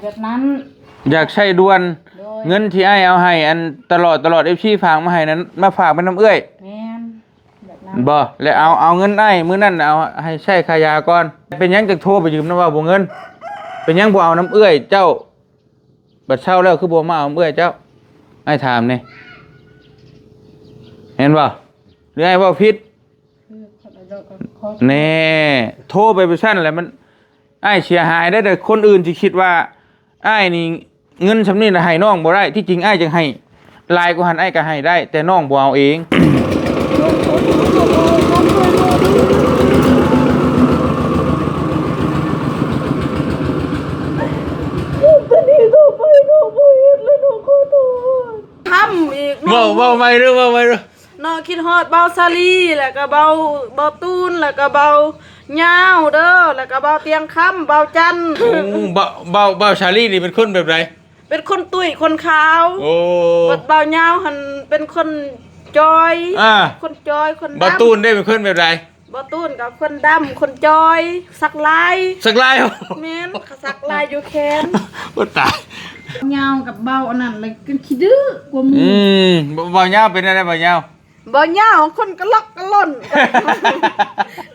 ແບບນັ້ນ ຢາກໃຊ້ດ່ວນ. ໂດຍ ເງິນທີ່ອ້າຍເອົາໃຫ້ ອັນຕະຫຼອດ ຕະຫຼອດ ເອັຟຊີ ຝາກມາໃຫ້ນັ້ນ ມາຝາກໄປນຳເອື້ອຍ. ແມ່ນ ແບບນັ້ນ ບໍ່ ແລ້ວເອົາ ເອົາເງິນອ້າຍມື້ນັ້ນ ເອົາໃຫ້ໃຊ້ຄ່າຢາກ່ອນ. ເປັນຫຍັງຈຶ່ງໂທໄປຢືມນຳວ່າບໍ່ເງິນ? ເປັນຫຍັງບໍ່ເອົານຳເອື້ອຍເຈົ້າ? ບັດເຊົາແລ້ວຄືບໍ່ມາເອົາເອື້ອຍເຈົ້າ? ອ້າຍຖາມນີ້ ແມ່ນບໍ່? ຫຼືອ້າຍເວົ້າຜິດ? ແນ່ ໂທໄປແບບຊັ້ນແຫຼະ ມັນ ອ້າຍເສຍຫາຍໄດ໋. ແຕ່ຄົນອື່ນຊິຄິດວ່າອ້າຍນີ້ເງິນສ່ຳນີ້ນະໃຫ້ນ້ອງບໍ່ໄດ້. ທີ່ຈິງອ້າຍຢາກໃຫ້ຫຼາຍກວ່າຫັ້ນ ອ້າຍກໍໃຫ້ໄດ້ ແຕ່ນ້ອງບໍ່ເອົາເອງ. ຕອນນີ້ຕໍ່ໄປນ້ອງບໍ່ເຮັດແລ້ວ ນ້ອງຂໍໂທດ. ທຳອີກ ເວົ້າ ເວົ້າໃໝ່ເດີ້ ເວົ້າໃໝ່ເດີ້. ນ້ອງຄິດຮອດບ່າວສາລີ ແລ້ວກໍບ່າວ ບ່າວຕູນ ແລ້ວກໍບ່າວຍາວເດີ້ ແລ້ວກໍບ່າວຕຽງຄຳ ບ່າວຈັນ. ໂອ້ ບ່າວ ບ່າວ ບ່າວສາລີນີ້ເປັນຄົນແບບໃດ? ເປັນຄົນຕຸ້ຍຄົນຂາວ. ໂອ້ ບັດບ່າວຍາວຫັ້ນເປັນຄົນຈ່ອຍ. ອ່າ ຄົນຈ່ອຍຄົນດຳ. ບ່າວຕູນເດ້ເປັນຄົນແບບໃດ? ບ່າວຕູນກໍຄົນດຳ ຄົນຈ່ອຍ ສັກລາຍ. ສັກລາຍ? ແມ່ນ ເຂົາສັກລາຍຢູ່ແຂນ. ໂອ້ຕາຍ. ຍາວກັບບ່າວອັນນັ້ນລະ ກໍຂີ້ດື້ກວ່າໝູ່. ອືມ ບ່າວຍາວເປັນແນວໃດ ບ່າວຍາວ? ບ່າວຍາວຄົນກະລັກກະລ່ອນ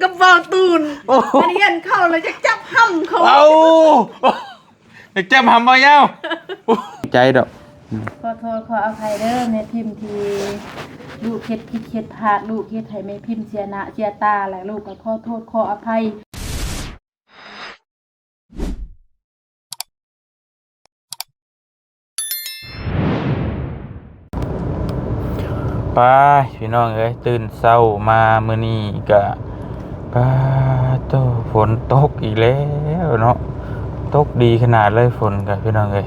ກັບບ່າວຕູນ. ໂອ້ ອັນຮຽນເຂົ້າລະຈະຈັບຫ້ຳເຂົາ. ເອົາ ຈັກຈຳຫຳບໍ່ຍາວ ໃຈດອກ. ຂໍໂທດຂໍອະໄພເດີແມ່ພິມ ທີ່ລູກເຮັດຜິດເຮັດພາດ ລູກເຮັດໃຫ້ແມ່ພິມເສຍໜ້າເສຍຕາ ແລະລູກກໍຂໍໂທດຂໍອະໄພ. ໄປພີ່ນ້ອງເອີຍ ຕື່ນເຊົ້າມາມື້ນີ້ກະ ປາໂຕ ຝົນຕົກອີກແລ້ວເນາະ. ຕົກດີຂະໜາດເລີຍຝົນກະພີ່ນ້ອງເອີຍ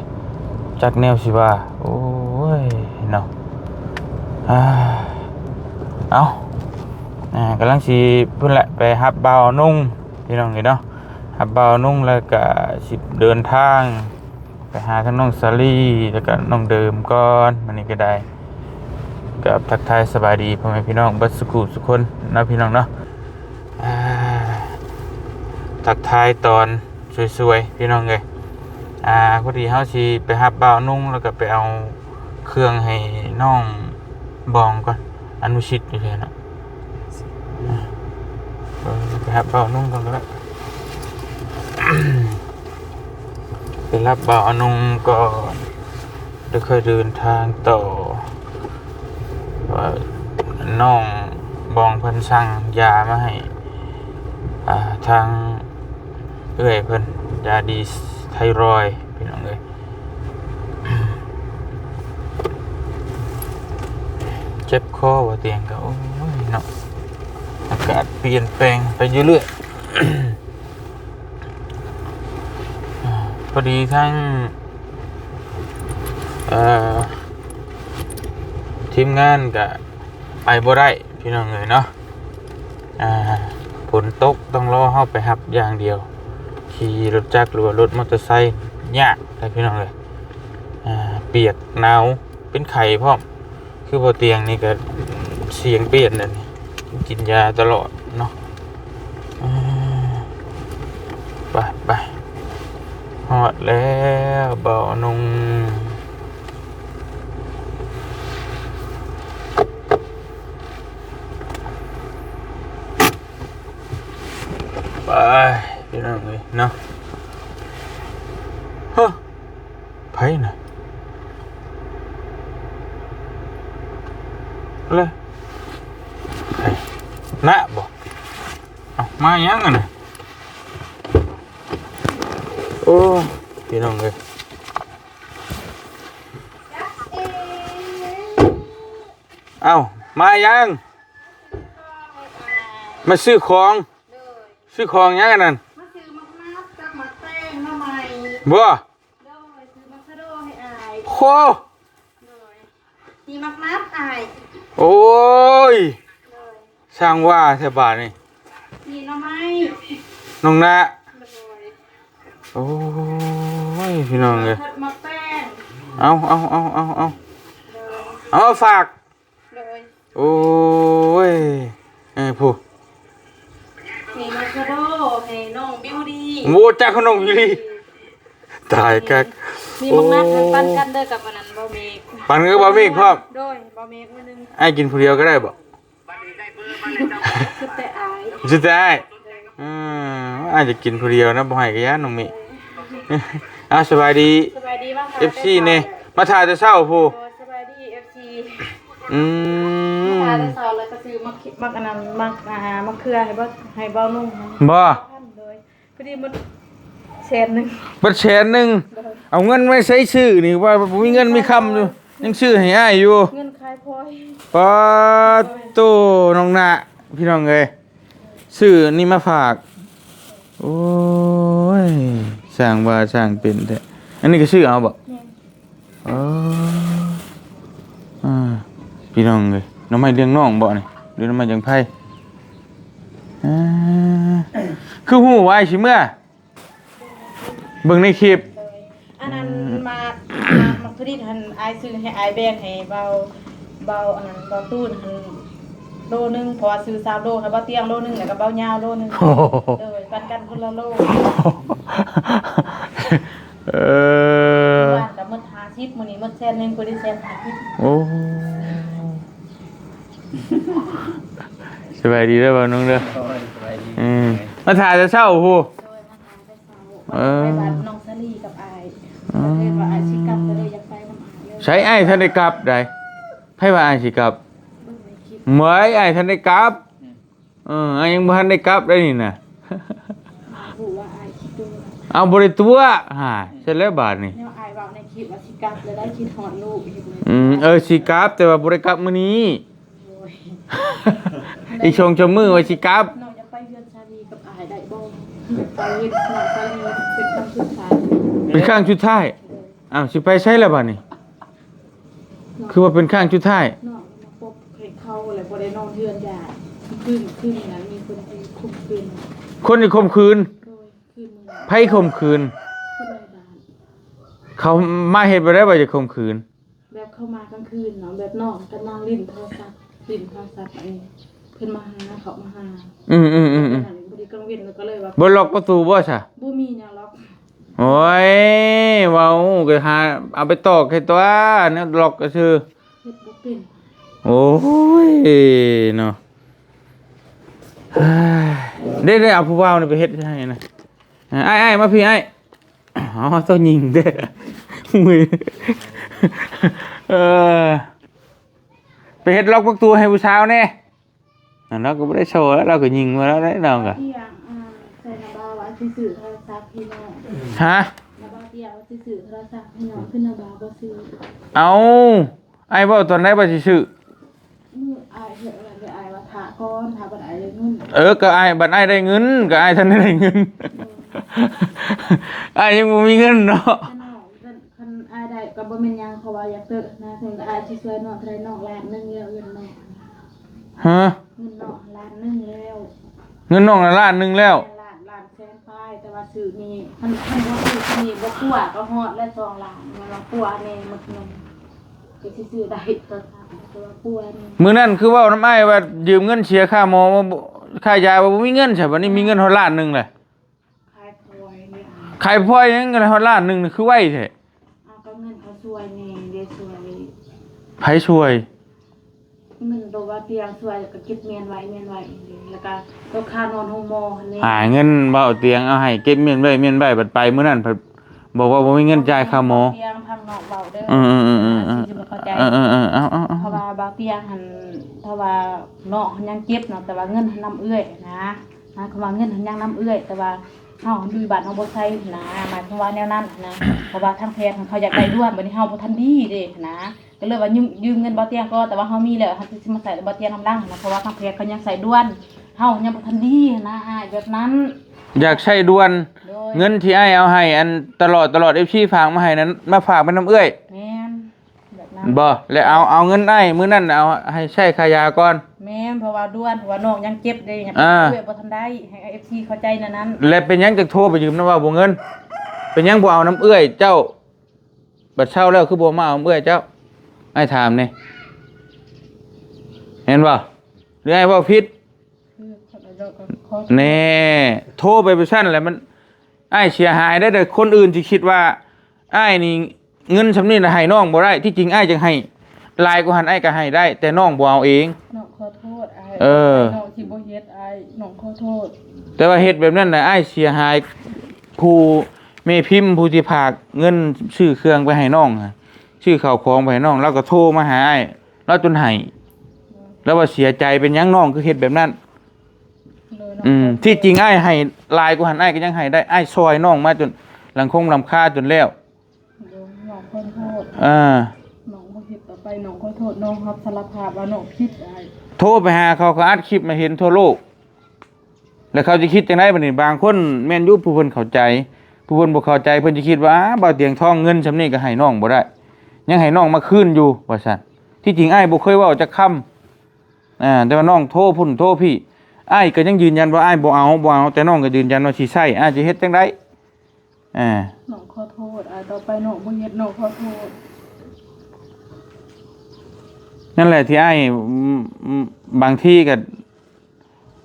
ຈັກແນວຊິວ່າ. ໂອ້ຍເນາະ ອາ ເອົາ ອາ ກຳລັງຊິພຸ້ນແຫຼະ ໄປຮັບບ່າວນຸ່ງ ພີ່ນ້ອງເອີຍເນາະ. ຮັບບ່າວນຸ່ງແລ້ວກະຊິເດີນທາງ ໄປຫາທັງນ້ອງສາລີ ແລ້ວກະນ້ອງເດີມກ່ອນ. ມື້ນີ້ກໍໄດ້ກໍທັກທາຍສະບາຍດີພໍ່ແມ່ພີ່ນ້ອງເບິດສຸຂູສຸຄົນເນາະ ພີ່ນ້ອງເນາະ. ອ່າ ທັກທາຍຕອນສວຍໆ ພີ່ນ້ອງເອີຍ. ອ່າ ພໍດີເຮົາຊິໄປຮັບບ່າວນຸ່ງ ແລ້ວກໍໄປເອົາເຄື່ອງໃຫ້ນ້ອງບອງກ່ອນ. ອະນຸຊິດຢູ່ໃສເນາະ? ເອີ ໄປຮັບບ່າວນຸ່ງກ່ອນກໍໄດ້. ໄປຮັບບ່າວອະນຸ່ງກ່ອນ ແລ້ວຄ່ອຍເດີນທາງຕໍ່. ວ່ານ້ອງບອງເພິ່ນສັ່ງຢາມາໃຫ້ ອ່າ ທາງເອື້ອຍເພິ່ນ ຢາດີໄທຣອຍ ພີ່ນ້ອງເອີຍ. ເຈັບຄໍບໍ່ຕຽງກໍ ໂອ້ຍເນາະ ອາກາດປ່ຽນແປງໄປຢູ່ເລື້ອຍ. ພໍດີທັງ ເອີ ທີມງານກະໄປບໍ່ໄດ້ ພີ່ນ້ອງເອີຍເນາະ. ອ່າ ຝົນຕົກຕ້ອງລໍເຮົາໄປຮັບຢ່າງດຽວ. ຂີ່ລົດຈັກ ຫຼືວ່າລົດມໍເຕີໄຊຍາກໄດ໋ ພີ່ນ້ອງເອີຍ. ອ່າ ປຽກໜາວ ເປັນໄຂ້ພ້ອມ. ຄືບໍ່ຕຽງນີ້ກໍສຽງປ່ຽນແລ້ວນີ້ ກິນຢາຕະຫຼອດເນາະ. ອ່າ ໄປ ໄປ ຮອດແລ້ວ ບ່າວນຸ່ງ. ໄປ ພີ່ນ້ອງເອີຍເນາະ. ຮະ ໃຜນະ? ເລີຍ ນະບໍ? ເອົ້າ ມາຫຍັງຫັ້ນນະ? ໂອ້ ພີ່ນ້ອງເອີຍ. ເອົ້າ ມາຫຍັງ? ມາຊື້ຂອງ. ໂດຍ. ຊື້ຂອງຫຍັງອັນນັ້ນ? ມາຊື້ໝາກນັດກັບໝາກແຕງ ໜໍ່ໄມ້. ບໍ່? ໂດຍ ຊື້ໝາກຊະໂດໃຫ້ອ້າຍ. ໂອ້ ໂດຍ ມີໝາກນັດອ້າຍ. ໂອ້ຍ ໂດຍ ຊ່າງວ່າແທ້ບາດນີ້. ມີໜໍ່ໄມ້ ນ້ອງນະ. ໂດຍ. ໂອ້ຍ ພີ່ນ້ອງເອີຍ ໝາກແຕງ. ເອົາ ເອົາ ເອົາ ເອົາ ເອົາ ໂດຍ ເອົາມາຝາກ. ໂດຍ. ໂອ້ຍ ເອີ ຜູ້ ມີມາສະໂດໃຫ້ນ້ອງບິວດີ. ໂອ້ ຈັກນ້ອງບິວດີ. ຕາຍຄັກ. ມີບັກນັດຫັ້ນ ໂອ້ ປັນກັນເດີກັບອັນນັ້ນ ບໍ່ມີ ປັນກັບບໍ່ມີພ້ອມ. ໂດຍ ບໍ່ມີມື້ໜຶ່ງ. ອ້າຍກິນຜູ້ດຽວກໍໄດ້ບໍ່? ສຸດແຕ່ອ້າຍ ສຸດແຕ່ອ້າຍ. ເອີ ອ້າຍຈະກິນຜູ້ດຽວນະ ບໍ່ໃຫ້ກໍຢ້ານນ້ອງມີ. ອ້າວ ສະບາຍດີ ສະບາຍດີ ເອັຟຊີແດ່ ມາຖ້າແຕ່ເຊົ້າພຸ້ນ. ໂອ້ ສະບາຍດີ ເອັຟຊີ ອືມ ມາຖ້າແຕ່ເຊົ້າ ແລ້ວກໍຊື້ໝາກ ໝາກອັນນັ້ນ ໝາກ ອ່າ ໝາກເຂືອໃຫ້ເບົາ ໃຫ້ເບົານຸ່ງຫັ້ນ. ບໍ່ ໂດຍ ພໍດີໝົດແສນໜຶ່ງ ເບິດແສນໜຶ່ງ. ໂດຍ ເອົາເງິນໄວ້ໃສຊື້ນີ້ ວ່າບໍ່ມີເງິນມີຄຳຢູ່ ຍັງຊື້ໃຫ້ອ້າຍຢູ່. ເງິນຂາຍພອຍ ປາດໂຕ ນ້ອງນາ ພີ່ນ້ອງເອີຍ ຊື້ນີ້ມາຝາກ. ໂອ້ຍ ຊ່າງວ່າຊ່າງເປັນແທ້. ອັນນີ້ກໍຊື້ເອົາບໍ່? ແມ່ນ. ເອີ ອ່າ ພີ່ນ້ອງເອີຍ ໜໍ່ໄມ້ລ້ຽງນ້ອງບໍ່ນີ້ ຫຼືໜໍ່ໄມ້ລ້ຽງໄພ? ອ່າ ຄືຮູ້ວ່າອ້າຍຊິເມືອ? ເບິ່ງໃນຄລິບ. ໂດຍ ອັນນັ້ນ ອືມ ໝາກ ໝາກ ໝາກທຸດິດຫັ້ນ ອ້າຍຊື້ໃຫ້ ອ້າຍແບ່ງໃຫ້ເບົາ ເບົາອັນນັ້ນ ເບົາຕູນຫັ້ນໂລໜຶ່ງ ເພາະວ່າຊື້ສາມໂລ ໃຫ້ເບົາຕຽງໂລໜຶ່ງ ແລ້ວກໍເບົາຍາວໂລໜຶ່ງ. ໂອ້ໂຫ ໂດຍ ປັນກັນຄົນລະໂລ. ເອີ ມື້ວານກໍໝົດຫ້າສິບ ມື້ນີ້ໝົດແສນໜຶ່ງ ພໍດີແສນຫ້າສິບ. ໂອ້ ສະບາຍດີເດີເບົານຸ່ງເດີ. ໂອ້ຍ ສະບາຍດີ. ອືມ ມາຖ້າແຕ່ເຊົ້າພຸ້ນ. ໂດຍ ມາຖ້າແຕ່ເຊົ້າ ເອີ ໄປບ້ານນ້ອງສາລີກັບອ້າຍ. ອືມ ເພິ່ນວ່າອ້າຍຊິກັບ ກໍເລີຍຢາກໄປນຳອ້າຍເລີຍ. ໃສ ອ້າຍທັນໄດ້ກັບໃດ? ໃຜວ່າອ້າຍຊິກັບ? ເບິ່ງໃນຄລິບ. ເໝີຍ ອ້າຍທັນໄດ້ກັບ. ອືມ ເອີ ອ້າຍຍັງບໍ່ທັນໄດ້ກັບໄດ໋ນີ້ນະ. ຮູ້ວ່າອ້າຍຂີ້ຕົວະ. ເອົາ ບໍ່ໄດ້ຕົວະ ຫາ ເສັດແລ້ວບາດນີ້. ແນວອ້າຍເວົ້າໃນຄລິບວ່າຊິກັບແລ້ວໄດ້ ຄິດຮອດລູກ. ອືມ ເອີ ຊິກັບ ແຕ່ວ່າບໍ່ໄດ້ກັບມື້ນີ້. ໂອ້ຍ ອີກສອງສາມມື້ວ່າຊິກັບ. ນ້ອງຢາກໄປເຮືອນສາມີກັບອ້າຍໄດ້ບໍ່? ຢາກໄປເຫັນນ້ອງສາມີເປັນຄັ້ງສຸດທ້າຍ. ເປັນຄັ້ງສຸດທ້າຍ? ໂດຍ. ອ້າວ ຊິໄປໃສລະບາດນີ້? ນ້ອງ ຄືວ່າເປັນຄັ້ງສຸດທ້າຍ? ນ້ອງມາພົບໃຫ້ເຂົາແລ້ວບໍ່ໄດ້ນອນເຮືອນຍາດ. ຄືນ ຄືນນັ້ນມີຄົນທີ່ຂົ່ມຂືນ. ຄົນທີ່ຂົ່ມຂືນ? ໂດຍ ຄືນມື້ນັ້ນ. ໃຜຂົ່ມຂືນ? ຄົນໃນບ້ານ. ເຂົາມາເຮັດແບບໃດວ່າຈະຂົ່ມຂືນ? ແບບເຂົາມາກາງຄືນເນາະ ແບບນ້ອງກຳລັງຫຼິ້ນໂທລະສັບ ຫຼິ້ນໂທລະສັບ ອັນນີ້ເພິ່ນມາຫາ ເຂົາມາຫາ. ອືມໆໆໆ. ພໍດີກາງເວັນ ແລ້ວກໍເລີຍວ່າ ບໍ່ລັອກປະຕູບໍ່ຊະ? ບໍ່ມີແນວລັອກ. ໂອ້ຍ ເວົ້າກໍຫາເອົາໄປຕອກໃຫ້ຕົວະ ແນວລັອກກະຊື່. ເຮັດບໍ່ເປັນ. ໂອ້ຍ ເນາະ. ເດ້ໆ ເອົາຜູ້ບ່າວນີ້ໄປເຮັດໃຫ້ນະ. ອ້າຍໆ ມາພີ້ອ້າຍ. ເອົາ ເຈົ້າຍິງເດ້. ເອີ ໄປເຮັດລັອກປະຕູໃຫ້ຜູ້ສາວແດ່. ນັ້ນລາວກໍບໍ່ໄດ້ໂຊແລ້ວ ລາວກໍຍິງມາແລ້ວເດ້ ລາວກໍ. ຕຽງ ອ່າ ໃສ່ນະບ່າວວ່າຊິຊື້ໂທລະສັບໃຫ້ນ້ອງ. ຮະ? ນະບ່າວຕຽງວ່າຊິຊື້ໂທລະສັບໃຫ້ນ້ອງ ຄືນະບ່າວບໍ່ຊື້. ເອົ້າ ອ້າຍເວົ້າຕອນໃດວ່າຊິຊື້? ມື້ອ້າຍເຮັດອັນນັ້ນເດ້ ອ້າຍວ່າຖ້າກ່ອນ ຖ້າບັດອ້າຍໄດ້ເງິນ. ເອີ ກໍອ້າຍ ບັດອ້າຍໄດ້ເງິນ ກໍອ້າຍທັນໄດ້ເງິນ. ເອີ ອ້າຍຍັງບໍ່ມີເງິນເນາະ. ແຕ່ນ້ອງ ຄັນອ້າຍໄດ້ກໍບໍ່ແມ່ນຫຍັງ ເພາະວ່າຢາກເຕີນະ ເຖິງອ້າຍຊິຊ່ວຍນ້ອງເທົ່າໃດ ນ້ອງລ້ານໜຶ່ງແລ້ວ ເງິນນ້ອງ. ຮະ? ເງິນນ້ອງລ້ານໜຶ່ງແລ້ວ. ເງິນນ້ອງລ້ານໜຶ່ງແລ້ວ? ແມ່ນ ລ້ານ ລ້ານແສນປາຍ ແຕ່ວ່າຊື້ນີ້ ຄັນ ຄັນບໍ່ຊື້ນີ້ບໍ່ກວ່າກໍຮອດແລ້ວສອງລ້ານ ແມ່ນວ່າກວ່າແດ່ໝົດເງິນ ກໍຊິຊື້ໄດ້ ກໍ ກໍວ່າກວ່າແດ່. ມື້ນັ້ນຄືເວົ້ານຳອ້າຍວ່າຢືມເງິນເສຍຄ່າໝໍ ວ່າບໍ່ ຄ່າຢາ ວ່າບໍ່ມີເງິນຊະ ບັດນີ້ມີເງິນຮອດລ້ານໜຶ່ງແຫຼະ. ຂາຍພອຍນີ້ ຂາຍພອຍຍັງຮອດລ້ານໜຶ່ງ ຄືໄວແທ້. ເອົາ ກໍເງິນເຂົາຊ່ວຍແດ່ ເດ ຊ່ວຍ. ໃຜຊ່ວຍ? ເງິນໂຕວ່າຕຽງຊ່ວຍ ແລ້ວກໍເກັບມ້ຽນໄວ້ ມ້ຽນໄວ້ເດ້ ແລ້ວກໍໂຕຄ່ານອນໂຮງໝໍຫັ້ນເດ້. ຫາເງິນເວົ້າຕຽງເອົາໃຫ້ເກັບມ້ຽນໄວ້ ມ້ຽນໄວ້ ບັດໄປມື້ນັ້ນພັດບອກວ່າບໍ່ມີເງິນຈ່າຍຄ່າໝໍ. ຕຽງ ຟັງນ້ອງເວົ້າເດີ. ເອີໆໆໆ ອາ ຊິບໍ່ເຂົ້າໃຈ. ເອີໆໆ ເອົາໆໆ ເພາະວ່າບ່າວຕຽງຫັ້ນ ເພາະວ່ານ້ອງຫັ້ນຍັງເຈັບເນາະ ແຕ່ວ່າເງິນຫັ້ນນຳເອື້ອຍນະ. ໝາຍຄວາມວ່າເງິນຫັ້ນຍັງນຳເອື້ອຍ ແຕ່ວ່າເຮົາຢູ່ບ້ານເຮົາບໍ່ໃຊ້ຫັ້ນນະ ໝາຍຄວາມວ່າແນວນັ້ນຫັ້ນນະ. ເພາະວ່າທາງແພດເຂົາຢາກໄດ້ດ່ວນ ບັດນີ້ເຮົາບໍ່ທັນດີເດ້ຫັ້ນນະ ກໍເລີຍວ່າຢືມ ຢືມເງິນບ່າວຕຽງກ່ອນ ແຕ່ວ່າເຮົາມີແລ້ວ ເຮົາຊິມາໃຊ້ບ່າວຕຽງນຳຫຼັງຫັ້ນນະ ເພາະວ່າທາງແພດເຂົາຍັງໃຊ້ດ່ວນ ເຮົາຍັງບໍ່ທັນດີຫັ້ນນະ ອ້າຍ ແບບນັ້ນ. ຢາກໃຊ້ດ່ວນ. ໂດຍ. ເງິນທີ່ອ້າຍເອົາໃຫ້ອັນຕະຫຼອດ ຕະຫຼອດ ເອັຟຊີ ຝາກມາໃຫ້ນັ້ນ ມາຝາກໄປນຳເອື້ອຍ. ແມ່ນ. ແບບນັ້ນ ບໍ່ ແລ້ວເອົາ ເອົາເງິນອ້າຍມື້ນັ້ນ ເອົາໃຫ້ໃຊ້ຄ່າຢາກ່ອນ. ແມ່ນ ເພາະວ່າດ່ວນ ເພາະວ່ານ້ອງຍັງເຈັບເດ້ ຍັງ ອ່າ ເອື້ອຍບໍ່ທັນໄດ້ ໃຫ້ເອັຟຊີເຂົ້າໃຈແນວນັ້ນ. ແລ້ວເປັນຫຍັງຈຶ່ງໂທໄປຢືມນຳວ່າບໍ່ເງິນ? ເປັນຫຍັງບໍ່ເອົານຳເອື້ອຍເຈົ້າ? ບັດເຊົາແລ້ວຄືບໍ່ມາເອົານຳເອື້ອຍເຈົ້າ? ອ້າຍຖາມແດ່ ແມ່ນບໍ່? ຫຼືອ້າຍເວົ້າຜິດ? ແນ່ ໂທໄປແບບຊັ້ນແຫຼະ ມັນ ອ້າຍເສຍຫາຍເດ້ ແຕ່ຄົນອື່ນຊິຄິດວ່າ ອ້າຍນີ້ເງິນສ່ຳນີ້ນະໃຫ້ນ້ອງບໍ່ໄດ້. ທີ່ຈິງອ້າຍຈະໃຫ້ຫຼາຍກວ່າຫັ້ນ ອ້າຍກໍໃຫ້ໄດ້ ແຕ່ນ້ອງບໍ່ເອົາເອງ. ນ້ອງຂໍໂທດອ້າຍ. ເອີ ນ້ອງຊິບໍ່ເຮັດອ້າຍ ນ້ອງຂໍໂທດ. ແຕ່ວ່າເຮັດແບບນັ້ນນະ ອ້າຍເສຍຫາຍ. ຜູ້ແມ່ພິມ ຜູ້ທີ່ຝາກເງິນຊື້ເຄື່ອງໄປໃຫ້ນ້ອງ ຊື້ເຂົ້າຂອງໄປໃຫ້ນ້ອງ ລາວກໍໂທມາຫາອ້າຍ ລາວຈົນໄຫ້ ລາວວ່າເສຍໃຈ ເປັນຫຍັງນ້ອງຄືເຮັດແບບນັ້ນ. ໂດຍ ອືມ ທີ່ຈິງອ້າຍໃຫ້ຫຼາຍກວ່າຫັ້ນ ອ້າຍກໍຍັງໃຫ້ໄດ້. ອ້າຍຊ່ອຍນ້ອງມາຈົນຫຼັງຄົງຫຼັງຄາຈົນແລ້ວ. ໂດຍ ນ້ອງຂໍໂທດ. ເອີ ນ້ອງບໍ່ເຮັດຕໍ່ໄປ ນ້ອງຂໍໂທດ. ນ້ອງຮັບສາລະພາບວ່ານ້ອງຜິດອ້າຍ. ໂທໄປຫາເຂົາ ເຂົາອັດຄລິບມາເຫັນທົ່ວໂລກ ແລ້ວເຂົາຈະຄິດຈັ່ງໃດບັດນີ້? ບາງຄົນແມ່ນຢູ່ ຜູ້ເພິ່ນເຂົ້າໃຈ ຜູ້ເພິ່ນບໍ່ເຂົ້າໃຈ ເພິ່ນຈະຄິດວ່າ ອ້າ ບ່າວຕຽງທອງເງິນສ່ຳນີ້ກໍໃຫ້ນ້ອງບໍ່ໄດ້ ຍັງໃຫ້ນ້ອງມາຄືນຢູ່ ວ່າຊັ້ນ. ທີ່ຈິງອ້າຍບໍ່ເຄີຍເວົ້າຈັກຄຳ ອ່າ ແຕ່ວ່ານ້ອງໂທພຸ້ນໂທພີ້ ອ້າຍກໍຍັງຢືນຢັນວ່າອ້າຍບໍ່ເອົາ ບໍ່ເອົາ ແຕ່ນ້ອງກໍຢືນຢັນວ່າຊິໃຊ້ ອ້າຍຈະເຮັດຈັ່ງໃດ? ອ່າ ນ້ອງຂໍໂທດອ້າຍ ຕໍ່ໄປນ້ອງບໍ່ເຮັດ ນ້ອງຂໍໂທດ. ນັ້ນແຫຼະທີ່ອ້າຍ ອືມ ອືມ ບາງທີກໍ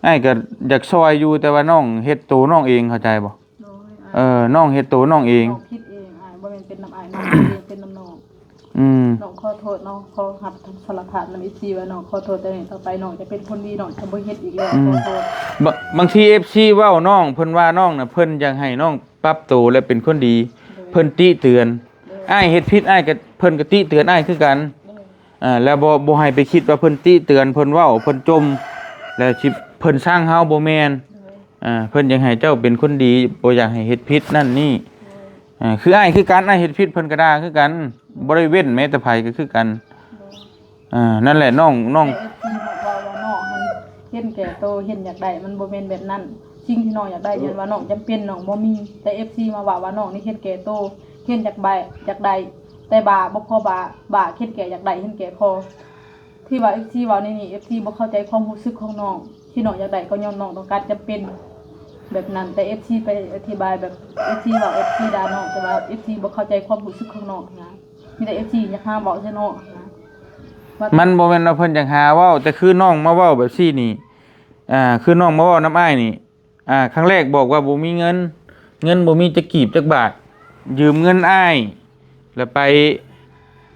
ອ້າຍກໍຢາກຊ່ອຍຢູ່ ແຕ່ວ່ານ້ອງເຮັດໂຕນ້ອງເອງ ເຂົ້າໃຈບໍ່? ໂດຍ ເອີ ນ້ອງເຮັດໂຕນ້ອງເອງ ນ້ອງຜິດເອງອ້າຍ ບໍ່ແມ່ນເປັນນຳອ້າຍ ນ້ອງຜິດເອງ ເປັນນຳນ້ອງ. ອືມ ນ້ອງຂໍໂທດເນາະ ຂໍຮັບສາລະພາບນຳເອັຟຊີວ່ານ້ອງຂໍໂທດ ແຕ່ນີ້ຕໍ່ໄປນ້ອງຈະເປັນຄົນດີ ນ້ອງຈະບໍ່ເຮັດອີກແລ້ວ. ອືມ ຂໍໂທດ. ບ- ບາງທີເອັຟຊີເວົ້ານ້ອງ ເພິ່ນວ່ານ້ອງນະ ເພິ່ນຢາກໃຫ້ນ້ອງປັບໂຕ ແລະ ເປັນຄົນດີ ໂດຍ ເພິ່ນຕິເຕືອນ. ໂດຍ ອ້າຍເຮັດຜິດ ອ້າຍກໍ ເພິ່ນກໍຕິເຕືອນອ້າຍຄືກັນ. ໂດຍ ອ່າ ແລ້ວບໍ່ ບໍ່ໃຫ້ໄປຄິດວ່າເພິ່ນຕິເຕືອນ ເພິ່ນເວົ້າ ເພິ່ນຈົ່ມ ແລ້ວຊິເພິ່ນຊັງເຮົາ ບໍ່ແມ່ນ. ໂດຍ ອ່າ ເພິ່ນຢາກໃຫ້ເຈົ້າເປັນຄົນດີ ບໍ່ຢາກໃຫ້ເຮັດຜິດນັ້ນນີ້. ໂດຍ ອ່າ ຄືອ້າຍຄືກັນ ອ້າຍເຮັດຜິດເພິ່ນກໍດ່າຄືກັນ ບໍ່ໄດ້ເວັ້ນແມ້ແຕ່ໃຜກໍຄືກັນ. ໂດຍ ອ່າ ນັ້ນແຫຼະນ້ອງ ນ້ອງ ແຕ່ເອັຟຊີມາເວົ້າວ່ານ້ອງຫັ້ນເຫັນແກ່ໂຕ ເຫັນຢາກໄດ້ ມັນບໍ່ແມ່ນແບບນັ້ນ. ສິ່ງທີ່ນ້ອງຢາກໄດ້ ເອີ ຍ້ອນວ່ານ້ອງຈຳເປັນ ນ້ອງບໍ່ມີ ແຕ່ເອັຟຊີມາເວົ້າວ່ານ້ອງນີ້ເຫັນແກ່ໂຕ ເຫັນຢາກໄດ້ ຢາກໄດ້ ແຕ່ບ້າ ບໍ່ພໍບ້າ ບ້າເຫັນແກ່ຢາກໄດ້ ເຫັນແກ່ພໍ. ທີ່ວ່າເອັຟຊີເວົ້າໃນນີ້ ເອັຟຊີບໍ່ເຂົ້າໃຈຄວາມຮູ້ສຶກຂອງນ້ອງ ທີ່ນ້ອງຢາກໄດ້ກໍຍ້ອນນ້ອງຕ້ອງການຈຳເປັນແບບນັ້ນ. ແຕ່ເອັຟຊີໄປອະທິບາຍແບບ ເອັຟຊີເວົ້າ ເອັຟຊີດ່ານ້ອງ ແຕ່ວ່າເອັຟຊີບໍ່ເຂົ້າໃຈຄວາມຮູ້ສຶກຂອງນ້ອງນະ. ມີແຕ່ເອັຟຊີຢາກຫາເວົ້າໃສ່ນ້ອງນະ ວ່າ ມັນບໍ່ແມ່ນວ່າເພິ່ນຢາກຫາເວົ້າ ແຕ່ຄືນ້ອງມາເວົ້າແບບຊີ້ນີ້ ອ່າ ຄືນ້ອງມາເວົ້ານຳອ້າຍນີ້ ອ່າ ຄັ້ງແລກບອກວ່າບໍ່ມີເງິນ ເງິນບໍ່ມີຈັກກີບຈັກບາດ ຢືມເງິນອ້າຍ ແລ້ວໄປ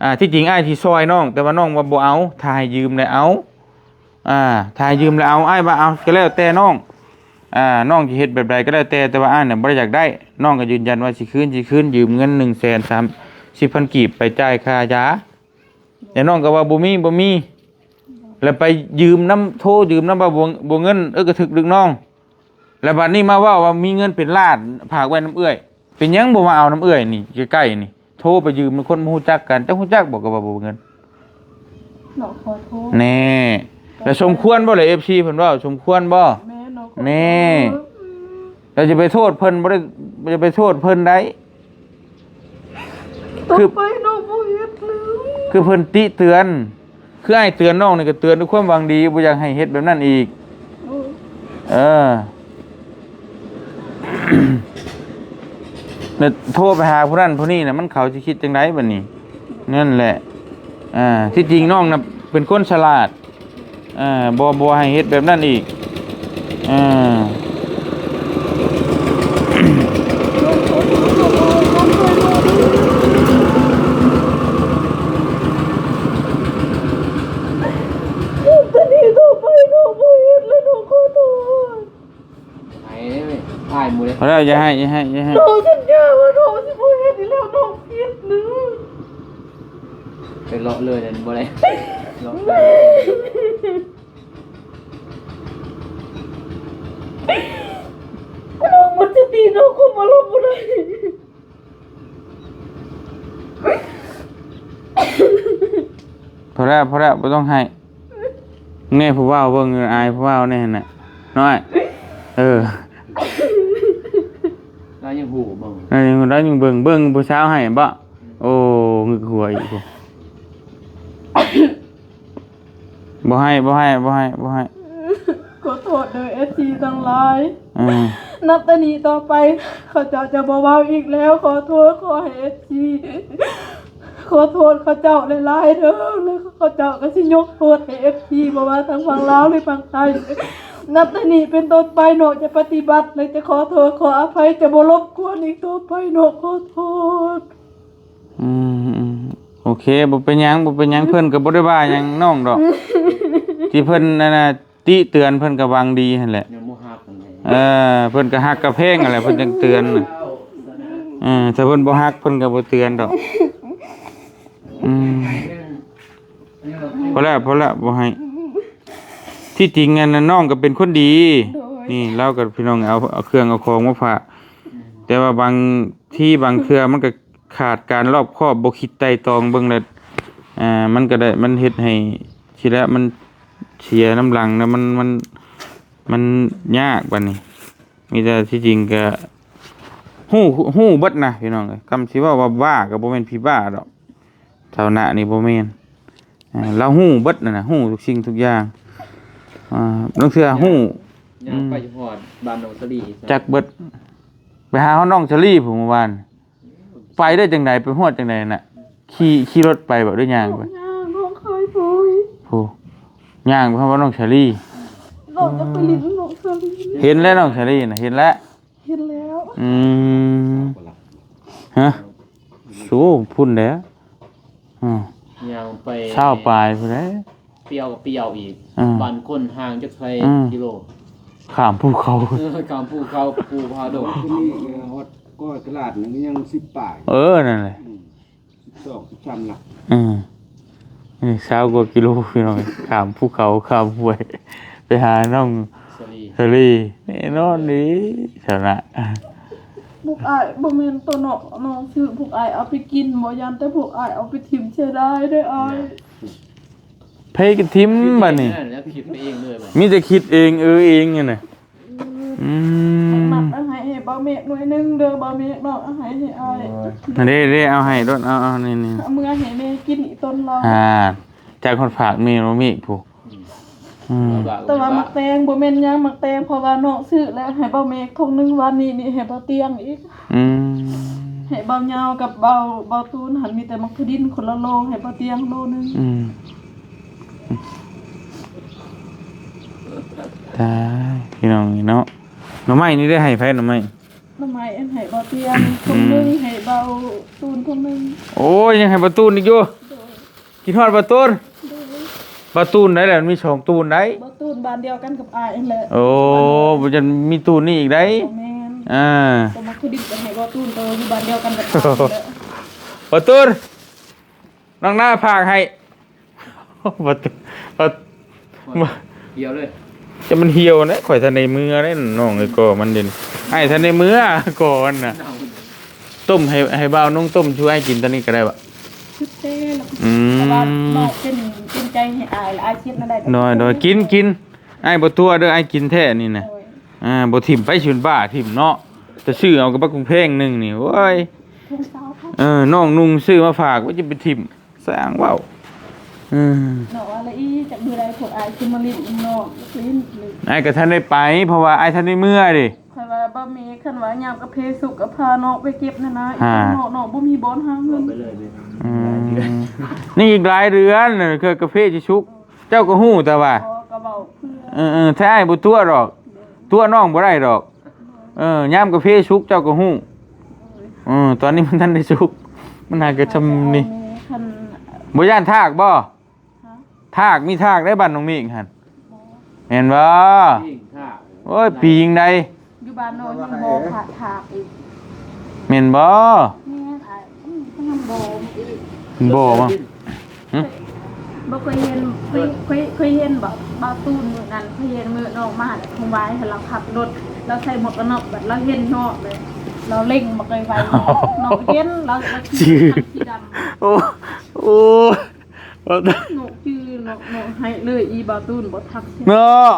ອ່າ ທີ່ຈິງອ້າຍຊິຊ່ອຍນ້ອງ ແຕ່ວ່ານ້ອງວ່າບໍ່ເອົາ ຖ້າໃຫ້ຢືມແລ້ວເອົາ ອ່າ ຖ້າໃຫ້ຢືມແລ້ວເອົາ ອ້າຍວ່າເອົາ ກໍແລ້ວແຕ່ນ້ອງ ອ່າ ນ້ອງຈະເຮັດແບບໃດກໍແລ້ວແຕ່ ແຕ່ວ່າອ້າຍນະບໍ່ໄດ້ຢາກໄດ້ ນ້ອງກໍຢືນຢັນວ່າຊິຄືນ ຊິຄືນ ຢືມເງິນໜຶ່ງແສນສາມສິບພັນກີບໄປຈ່າຍຄ່າຢາ ແຕ່ນ້ອງກໍວ່າບໍ່ມີ ບໍ່ມີ ແລ້ວໄປຢືມນຳ ໂທຢືມນຳວ່າບໍ່ ບໍ່ເງິນ ເອີ ກະຖືກດຶກນ້ອງ ແລ້ວບັດນີ້ມາເວົ້າວ່າມີເງິນເປັນລ້ານຝາກໄວ້ນຳເອື້ອຍ ເປັນຫຍັງບໍ່ມາເອົານຳເອື້ອຍນີ້ ໃກ້ໆນີ້ ໂທໄປຢືມນຳຄົນບໍ່ຮູ້ຈັກກັນ ເຈົ້າຮູ້ຈັກບໍ່ ກໍວ່າບໍ່ມີເງິນ. ນ້ອງຂໍໂທດ ແນ່ ແລ້ວສົມຄວນບໍ່ລະ ເອັຟຊີເພິ່ນເວົ້າ ສົມຄວນບໍ່? ແມ່ນ ນ້ອງຂໍໂທດ ແນ່ ແລ້ວຈະໄປໂທດເພິ່ນບໍ່ໄດ້ ຢ່າໄປໂທດເພິ່ນໄດ໋ ຕໍ່ໄປນ້ອງບໍ່ເຮັດແລ້ວ ຄືເພິ່ນຕິເຕືອນ ຄືອ້າຍເຕືອນນ້ອງນີ້ກໍເຕືອນດ້ວຍຄວາມຫວັງດີ ບໍ່ຢາກໃຫ້ເຮັດແບບນັ້ນອີກ. ໂອ້ຍ ເອີ ແລ້ວໂທໄປຫາຜູ້ນັ້ນຜູ້ນີ້ນະ ມັນເຂົາຊິຄິດຈັ່ງໃດບັດນີ້? ນັ້ນແຫຼະ ອ່າ ທີ່ຈິງນ້ອງນະເປັນຄົນສະຫຼາດ ອ່າ ບໍ່ ບໍ່ໃຫ້ເຮັດແບບນັ້ນອີກ ອ່າ. ແຕ່ນີ້ຕໍ່ໄປນ້ອງບໍ່ເຮັດແລ້ວ ນ້ອງຂໍໂທດ. ໃຫ້ເດ້ ອ້າຍໝູ່ເດ້. ພໍແລ້ວ ຢ່າໃຫ້ ຢ່າໃຫ້ ຢ່າໃຫ້. ນ້ອງສັນຍາວ່ານ້ອງຊິບໍ່ເຮັດອີກແລ້ວ ນ້ອງຜິດນະ. ໄປເລາະເລີຍນັ້ນບໍ່ໄດ້ ເລາະເລີຍ. ນ້ອງໝົດສະຕິ ນ້ອງຄວບອາລົມບໍ່ໄດ້. ພໍແລ້ວ ພໍແລ້ວ ບໍ່ຕ້ອງໄຫ້. ແນ່ ຜູ້ບ່າວເບິ່ງຢູ່ ອາຍຜູ້ບ່າວແນ່ຫັ້ນນະ ນ້ອຍ. ເອີ ລາວຍັງຮູ້ເບິ່ງ ເອີ ລາວຍັງເບິ່ງ ເບິ່ງຜູ້ສາວໃຫ້ບໍ? ໂອ້ ງຶກຫົວອີກ. ບໍ່ໃຫ້ ບໍ່ໃຫ້ ບໍ່ໃຫ້ ບໍ່ໃຫ້. ຂໍໂທດເດີ ເອັຟຊີທັງຫຼາຍ. ອືມ ນັບແຕ່ນີ້ຕໍ່ໄປ ເຂົາເຈົ້າຈະບໍ່ເວົ້າອີກແລ້ວ. ຂໍໂທດ ຂໍໃຫ້ເອັຟຊີ ຂໍໂທດເຂົາເຈົ້າຫຼາຍໆເດີ ແລ້ວເຂົາເຈົ້າກໍຊິຍົກໂທດໃຫ້ເອັຟຊີ ບໍ່ວ່າທາງຝັ່ງລາວ ຫຼື ຝັ່ງໄທ. ນັບແຕ່ນີ້ເປັນຕົ້ນໄປ ນ້ອງຈະປະຕິບັດ ແລະ ຈະຂໍໂທດ ຂໍອະໄພ ຈະບໍ່ລົບກວນອີກຕໍ່ໄປ. ນ້ອງຂໍໂທດ. ໂອເຄ ບໍ່ເປັນຫຍັງ ບໍ່ເປັນຫຍັງ ເພິ່ນກໍບໍ່ໄດ້ວ່າຫຍັງນ້ອງດອກ ທີ່ເພິ່ນນັ້ນນະ ຕິເຕືອນ ເພິ່ນກໍຫວັງດີຫັ້ນແຫຼະ ຍັງບໍ່ຮັກປານໃດ ເອີ ເພິ່ນກໍຮັກກໍແພງຫັ້ນແຫຼະ ເພິ່ນຈັ່ງເຕືອນນະ ເອີ ຖ້າເພິ່ນບໍ່ຮັກ ເພິ່ນກໍບໍ່ເຕືອນດອກ ອືມ ພໍແລ້ວ ພໍແລ້ວ ບໍ່ໃຫ້ ທີ່ຈິງອັນນັ້ນ ນ້ອງກໍເປັນຄົນດີ ໂດຍ ນີ້ລາວກໍ ພີ່ນ້ອງ ເອົາ ເອົາເຄື່ອງເອົາຂອງມາຝາກ ແຕ່ວ່າບາງທີບາງເທື່ອມັນກໍຂາດການລອບຄອບ ບໍ່ຄິດໄຕ່ຕອງເບິ່ງແລ້ວ ອ່າ ມັນກໍໄດ້ ມັນເຮັດໃຫ້ ຊິແລ້ວ ມັນເສຍນຳຫຼັງນະ ມັນ ມັນ ມັນຍາກບາດນີ້ ມີແຕ່ທີ່ຈິງກໍຮູ້ ຮູ້ເບິດນະ ພີ່ນ້ອງເອີຍ ຄຳຊິເວົ້າວ່າບ້າກໍບໍ່ແມ່ນຜີບ້າດອກ ເຖົ້ານະນີ້ບໍ່ແມ່ນ ອ່າ ລາວຮູ້ເບິດນັ້ນນະ ຮູ້ທຸກສິ່ງທຸກຢ່າງ ອ່າ ລາງເທື່ອຮູ້ ຍ່າງໄປ ອືມ ຮອດບ້ານນ້ອງສາລີ ຈັກເບິດ ໄປຫາຮອດນ້ອງສາລີພຸ້ນເມື່ອວານ ໄປໄດ້ຈັ່ງໃດ ໄປຮອດຈັ່ງໃດນະ ຂີ່ ຂີ່ລົດໄປບໍ ຫຼືຍ່າງໄປ ຍ່າງ ນ້ອງເຄີຍໄປ ໂອ້ ຍ່າງໄປຫານ້ອງສາລີ ນ້ອງຈະໄປຫຼິ້ນນ້ອງສາລີ ເຫັນແລ້ວນ້ອງສາລີນະ ເຫັນແລ້ວ ເຫັນແລ້ວ ອືມ ຮະ ໂອ້ ພຸ້ນແຫຼະ ອືມ ຍ່າງໄປ ຊາວປາຍພຸ້ນແຫຼະ ປ່ຽວກໍປ່ຽວອີກ ອ່າ ບ້ານຄົນຫ່າງຈັກເທົ່າໃດ ອືມ ກິໂລ ຂ້າມພູເຂົາ ເອີ ຂ້າມພູເຂົາ ພູຜາດົງ ທີ່ນີ້ຮອດກ້ອຍຕະຫຼາດນັ້ນຍັງສິບປາຍ ເອີ ນັ້ນແຫຼະ ອືມ ສິບສອງ ສິບສາມຫຼັກ ອືມ ນີ້ຊາວກວ່າກິໂລ ພີ່ນ້ອງ ຂ້າມພູເຂົາ ຂ້າມຫ້ວຍ ໄປຫານ້ອງສາລີ ສາລີ ແນ່ນອນເດ້ ຊະນະ ພວກອ້າຍບໍ່ແມ່ນໂຕເນາະ ນ້ອງຊື້ ພວກອ້າຍເອົາໄປກິນບໍ່ ຢ້ານແຕ່ພວກອ້າຍເອົາໄປຖິ້ມ ເສຍດາຍເດ້ອ້າຍ ໃຜກໍຖິ້ມບາດນີ້ ແລ້ວຄິດໄປເອງເລີຍບາດ ມີແຕ່ຄິດເອງເອີເອງຫັ້ນນະ ອືມ ອືມ ໃຫ້ມັດເອົາໃຫ້ ໃຫ້ບ່າວເມກໜ່ວຍໜຶ່ງເດີ ບ່າວເມກເນາະ ເອົາໃຫ້ ໃຫ້ອ້າຍ ເດ້ໆ ເອົາໃຫ້ໂລດ ເອົາ ເອົາ ນີ້ໆ ເອົາເມືອໃຫ້ແມ່ກິນອີ່ຕົນລາວ ອ່າ ຈັກຮອດຝາກແມ່ບໍ່ມີຜູ້ ອືມ ອືມ ແຕ່ວ່າໝາກແຕງບໍ່ແມ່ນຫຍັງ ໝາກແຕງ ເພາະວ່ານ້ອງຊື້ແລ້ວໃຫ້ບ່າວເມກຖົງໜຶ່ງ ວານນີ້ນີ້ໃຫ້ບ່າວຕຽງອີກ ອືມ ໃຫ້ບ່າວຍາວກັບບ່າວ ບ່າວຕູນຫັ້ນ ມີແຕ່ໝາກຖົ່ວດິນຄົນລະໂລ ໃຫ້ບ່າວຕຽງໂລໜຶ່ງ ອືມ ຕາຍ ພີ່ນ້ອງເອີຍເນາະ ໜໍ່ໄມ້ນີ້ໄດ້ໃຫ້ໃຜ ໜໍ່ໄມ້? ໜໍ່ໄມ້ໃຫ້ບ່າວຕຽງຖົງໜຶ່ງ ອືມ ໃຫ້ບ່າວຕູນຖົງໜຶ່ງ ໂອ້ຍ ຍັງໃຫ້ບ່າວຕູນອີກຢູ່ ໂດຍ ຄິດຮອດບ່າວຕູນ ໂດຍ ບ່າວຕູນໃດແຫຼະ ມັນມີສອງຕູນໃດ ບ່າວຕູນບ້ານດຽວກັນກັບອ້າຍຫັ້ນແຫຼະ ໂອ້ ບໍ່ຈັນມີຕູນນີ້ອີກໃດ ບໍ່ແມ່ນ ອ່າ ກໍມາຄືດິດກັນໃຫ້ບ່າວຕູນ ກໍຢູ່ບ້ານດຽວກັນກັບອ້າຍຫັ້ນແຫຼະ ບ່າວຕູນ ນ້ອງນາຝາກໃຫ້ ບໍ່ ບໍ່ ຫ່ຽວເລີຍ ຈະມັນຫ່ຽວນະ ຂ້ອຍທັນໄດ້ເມືອເດ້ ນ້ອງເອີຍ ກໍມັນເດັ່ນ ອ້າຍທັນໄດ້ເມືອກ່ອນນະ ຕົ້ມໃຫ້ ໃຫ້ບ່າວນຸ່ງຕົ້ມສູ່ອ້າຍກິນຕອນນີ້ກໍໄດ້ບະ ອືມ ແຕ່ວ່ານ້ອງເປັນ ເປັນໃຈໃຫ້ອ້າຍ ແລ້ວອ້າຍເຮັດແນວໃດກໍ ໂດຍ ໂດຍ ກິນ ກິນ ອ້າຍບໍ່ຕົວະເດີ ອ້າຍກິນແທ້ນີ້ນະ ໂດຍ ອ່າ ບໍ່ຖິ້ມ ໃຜຊິເປັນບ້າຖິ້ມເນາະ ແຕ່ຊື້ເອົາກັບບັກແພງໜຶ່ງນີ້ ໂອ້ຍ ເອີ ນ້ອງນຸ່ງຊື້ມາຝາກ ວ່າຈະໄປຖິ້ມ ຊ່າງເວົ້າ ເອີ ນ້ອງວ່າລະອີ ຈັກມື້ໃດພວກອ້າຍຊິມາຫຼິ້ນນຳນ້ອງ ຫຼິ້ນ ອ້າຍກໍທັນໄດ້ໄປ ເພາະວ່າອ້າຍທັນໄດ້ເມືອເດ້ ຂ້ອຍວ່າບໍ່ມີ ຄັນວ່າຍາມກາເຟສຸກກໍພານ້ອງໄປເກັບນັ້ນນະ ຫາ ນ້ອງ ນ້ອງບໍ່ມີບ່ອນຫາເງິນ ອືມ ນີ້ອີກຫຼາຍເດືອນ ເຄືອກາເຟຊິສຸກ ເຈົ້າກໍຮູ້ແຕ່ວ່າ ບໍ່ ກໍເວົ້າເພື່ອ ເອີໆ ແທ້ອ້າຍບໍ່ຕົວະດອກ ຕົວະນ້ອງບໍ່ໄດ້ດອກ ເອີ ຍາມກາເຟສຸກເຈົ້າກໍຮູ້ ເອີ ຕອນນີ້ມັນທັນໄດ້ສຸກ ມັນຫາກະຊ່ຳນີ້ ຄັນ ບໍ່ຢ້ານທາກບໍ່? ຮະ? ທາກ ມີທາກໃນບ້ານນ້ອງເມກຫັ້ນ ບໍ່ ແມ່ນບໍ່? ປີງທາກ ໂອ້ຍ ປີງໃດ ຢູ່ບ້ານນ້ອງຍັງບໍ່ພະທາກອີກ ແມ່ນບໍ່? ແມ່ນອ້າຍ ອືມ ຍັງບໍ່ອີກ ບໍ່ບໍ່ ຫຶ? ບໍ່ເຄີຍເຫັນ ເຄີຍ ເຄີຍ ເຄີຍເຫັນບໍ່ ບ່າວຕູນມື້ນັ້ນ ເຄີຍເຫັນມື້ນ້ອງມາແລ້ວ ຄອງວາຍໃຫ້ລາວຂັບລົດ ລາວໃສ່ໝວກກັນນັອກ ບັດລາວເຫັນນ້ອງເລີຍ ລາວເລັ່ງບັກໄວໆ ນ້ອງເຫັນ ລາວ ລາວຂີ່ຄັນສີດຳ ໂອ້ ໂອ້ ນ້ອງຈື່ ນ້ອງ ນ້ອງໃຫ້ເລີຍ ອີບ່າວຕູນບໍ່ທັກ ເນາະ